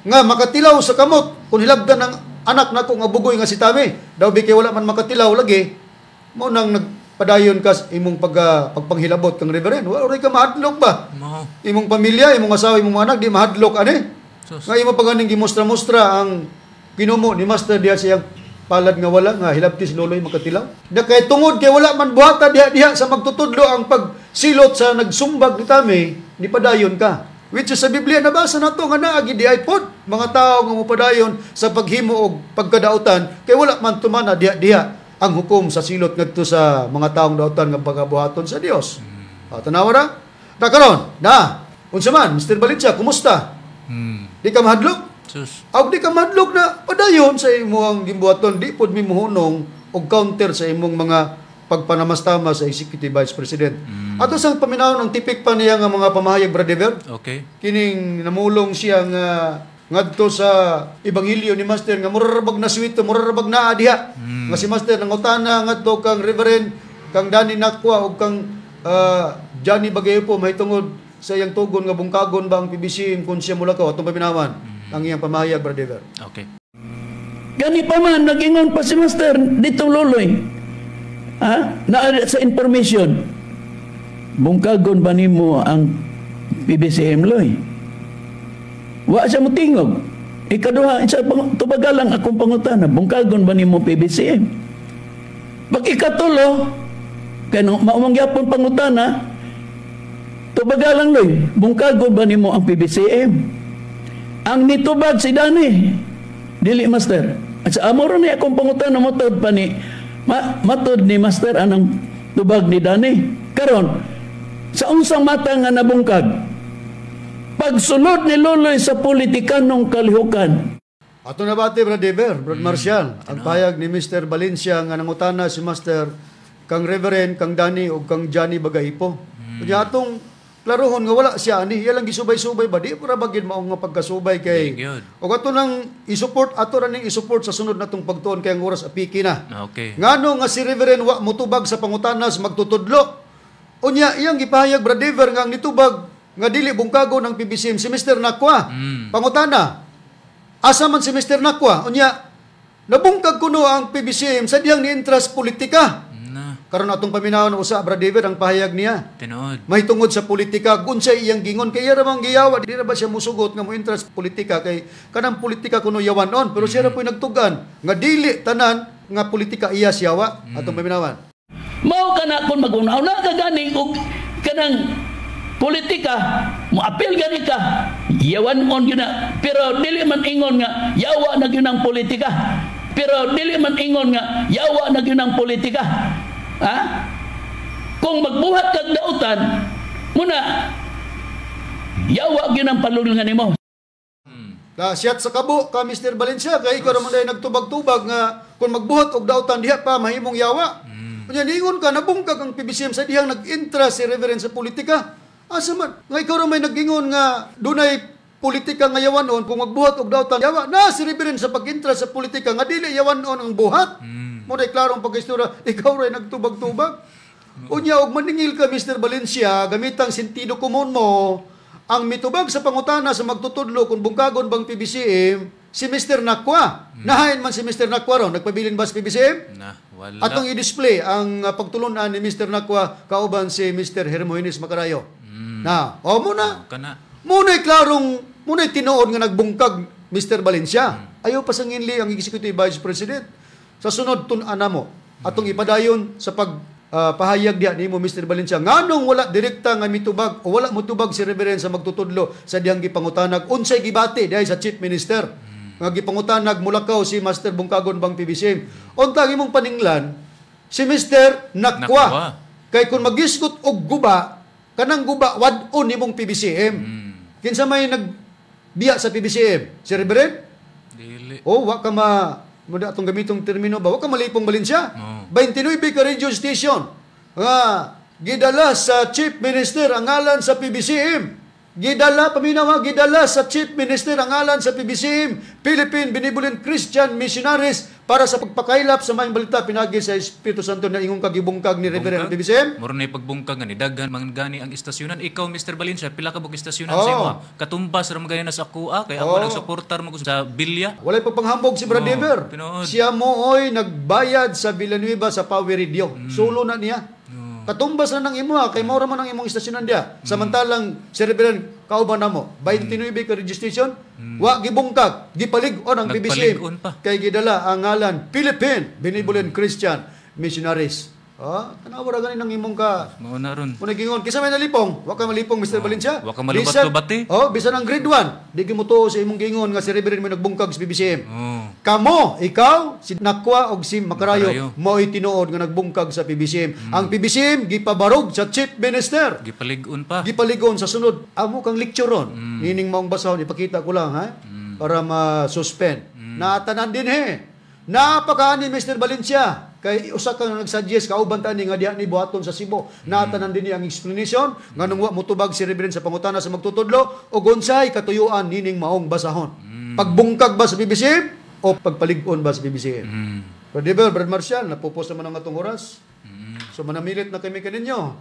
nga makatilaw sa kamot kung hilabdan ang anak nako nga bugoy nga si Tami. Daw bi kay wala man makatilaw lagi, mao nang nagpadayon ka sa imong pagpanghilabot kang reverend. Wala rin ka mahadlok ba? Mao. Imong pamilya, imong asawa, imong anak di mahadlok ani. Sus. Nga imo pa ganing gimustra-mustra ang ginumo ni Master diha siyang palad nga wala nga hilabti si Loloy makatilaw. Da kay tungod kay wala man buhata diha-diha sa magtutudlo ang pagsilot sa nagsumbag ni Tami, ni padayon ka. Which is sa Biblia nabasa nato nga naa gid di pod mga tawo nga mopadayon sa paghimo og pagkadautan kay wala man tumana diha-diha ang hukom sa silot ngadto sa mga taong dautan nga pagabuhaton sa Dios. Tanawa ra? Da karon, na unsa man Mr. Valencia, kumusta? Di ka mahadlok? Sus. Aw di ka mahadlok na padayon sa imong gimbuhaton, di pod mimuhunong og counter sa imong mga pagpanamastama sa Executive Vice President. Ato sang paminawon ang tipik pa niya nga mga pamahayag, Brother. Okay. Kining namulong siya nga ngadto sa ebanghelyo ni Master nga murarabag na swito, murarabag naa diha. Nga si Master nangutana ngadto kang Reverend kang Danny Nakwa ug kang Johnny Bagayopo mahitungod sa iyang tugon nga bungkagon ba ang PBC kung siya mulakaw. Atong paminawan ang iyang pamahayag, Brother. Okay. Gani pa man, nag-ingon pa si Master ditong Loloy. Ha? Na sa information. Bungkagon ba nimo ang PBCM, Loy? Wa siya motingog. Ikaduha, sa tubagalang akong pangutana, bungkagon ba nimo PBCM? Pag ikatulo, kay nung maumang gyapon pangutana, tubagalang Loy, bungkagon ba nimo ang PBCM? Ang nitubag si Danny, dili Master. At sa amo ro ni akong pangutana, matod pa ni matod ni Master anang tubag ni Danny. Karon, sa unsang mata nga nabungkag? Pagsulod ni Loloy sa politikanong kalihukan. Ato na bati, Brad Eber, Brad Marcial, ang payag ni Mr. Valencia nga nangutana si Master kang Reverend, kang Danny ug kang Johnny Bagaipo. Unya atong klarohon nga wala siya ani, iya lang gisubay-subay ba di para bagid mao nga pagkasubay kay. Di gyud. Og ato nang i-support, ato ra ning i-support sa sunod natong pagtuon kay ang oras apiki na. Okay. Ngano nga si Reverend wa motubag sa pangutanas magtutudlo. Unya iyang gipahayag, Brad Eber, nga ang nitubag nga dili bungkago ng PBCM si Mr. Nakwa. Pangutana, asa man si Mr. Nakwa? Unya Nabungkag kuno ang PBCM sa diyang ni-interest politika. Na, Karon atong paminawon usa, Brad David, ang pahayag niya. Tinuod. May tungod sa politika, unsay iyang gingon kay iya ra man giyawa, di ra ba siya musugot nga mo interest politika kay kanang politika kuno yawanon, pero siya ra po'y nagtugan nga dili tanan nga politika iya siyawa. Atong paminawan. Mao kana kung mag-una-una ka gani og kanang politika, moapil gani ka, yawan on gyud na, pero dili man ingon nga yawa na gyud ang politika. Pero dili man ingon nga yawa na gyud ang politika. Ha? Kung magbuhat kag dautan, muna yawa gyud ang palulngan nimo. Siyat sa kabo ka Mr. Valencia kay ikaw ra man dahil nagtubag-tubag nga kung magbuhat og dautan diha pa mahimong yawa. Unya ningon ka nabungkag ang PBCM sa dihang nag-intra si Reverend sa politika. Asa man nga ikaw ra may nag-ingon nga dunay politika nga yawanon kung magbuhat og dautan yawa na si Reverend sa pag-intra sa politika nga dili yawanon ang buhat. Mo day klarong pagkistura, ikaw ra nagtubag-tubag. Unya og maningil ka Mr. Valencia gamitang sentido komon mo ang mitubag sa pangutana sa magtutudlo kung bungkagon bang PBCM si Mr. Nakwa. Nahain man si Mr. Nakwa ron, nagpabilin ba sa PBCM? Na, wala. Atong i-display ang pagtulunan ni Mr. Nakwa kauban si Mr. Hermogenes Macarayo. Na, o muna. Kana. Muna'y klarong, muna'y tinuod nga nagbungkag Mr. Valencia. Ayaw pasanginli ang Executive Vice President. Sa sunod tun-ana mo, atong ipadayon sa pag pahayag diha nimo Mr. Valencia nganong wala direkta nga mitubag o wala motubag si Reverend sa magtutudlo sa dihang gipangutanag unsay gibati dihay sa Chief Minister nga gipangutanag mulakaw si Master Bungkagon bang PBCM. Unta ang imong paninglan si Mr. Nakwa. Nakwa. Kay kung magisgot og guba kanang guba wad-on nimong PBCM. Kinsa may nagbiya sa PBCM? Si Reverend? Dili. Oh, wa ka ma mo atong gamitong termino ba? Wa ka malipong Valencia. Oo. 29 ka radio station nga gidala sa Chief Minister ang ngalan sa PBCM. Gidala, paminaw ha, gidala sa Chief Minister ang ngalan sa PBCM, Philippine Benevolent Christian Missionaries, para sa pagpakaylap sa maayong balita pinagi sa Espiritu Santo na ingong kagibungkag ni Reverend PBCM. Mura na pagbungkag nga ni daghan man gani ang istasyonan. Ikaw Mr. Valencia, pila ka buk istasyonan Oo. sa imo? Katumbas ra man gani na sa akuha kay ako nagsuportar mo sa Bilya. Walay pagpanghambog si Brad Oo, Dever. tinuod. Siya mo oy nagbayad sa Villanueva sa Power Radio. Sulo na niya. Katumbas na ng imo ha, kay mao ra man ang imong istasyonan diya. Samantalang si Reverend kauban namo, 29 ka registration, wa gibungkag, gipalig-on ang PBCM. Nagpalig-on pa. Kay gidala ang ngalan Philippine Benevolent Christian Missionaries. Ah, tanawa ra gani nang imong ka. Mao na ron. Muna gingon, kinsa may nalipong? Wa ka malipong Mr. Valencia. Wa ka malubat-lubat eh. Oh, bisan ang grade 1, di gyud mo tuo sa imong gingon nga si Reverend mo nagbungkag sa PBCM. Oh. Kamo, ikaw, si Nakwa og si Macarayo, Macarayo. mao'y tinuod nga nagbungkag sa PBCM. Ang PBCM gipabarog sa Chief Minister. Gipalig-on pa. Gipaligon sa sunod. Amo kang lectureon. Nining maong basahon ipakita ko lang ha para ma-suspend. Naatanan din he. Napakaani Mr. Valencia kay usa ka nga nagsuggest kauban ta ni nga diha ni buhaton sa Cebu. Naatanan din ang explanation nganong wa motubag si Reverend sa pangutana sa magtutudlo og unsay katuyuan nining maong basahon. Pagbungkag ba sa PBCM o pagpalig-on ba sa PBCM? Brad Dever, Brad Marcial, napupos naman ang atong oras. So manamilit na kami kaninyo.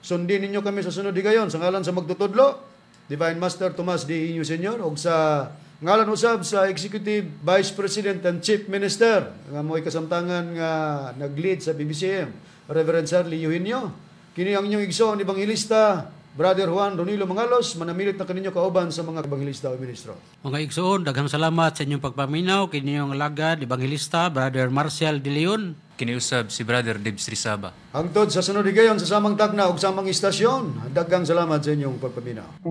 Sundin ninyo kami sa sunod higayon sa ngalan sa magtutudlo, Divine Master Tomas D. Inyo Senior, og sa ngalan usab sa Executive Vice President and Chief Minister nga mo'y kasamtangan nga nag-lead sa PBCM, Reverend Charlie Eugenio. Kini ang inyong igsoon Ebanghilista, Brother Juan Ronilo Mangalos, manamilit na kaninyo kauban sa mga ebanghilista o ministro. Mga igsoon, daghang salamat sa inyong pagpaminaw kini inyong alagad Ebanghilista Brother Marcial De Leon. Kiniusab si Brother Debs Rizaba. Hangtod sa sunod higayon sa samang tagna ug samang istasyon, daghang salamat sa inyong pagpaminaw.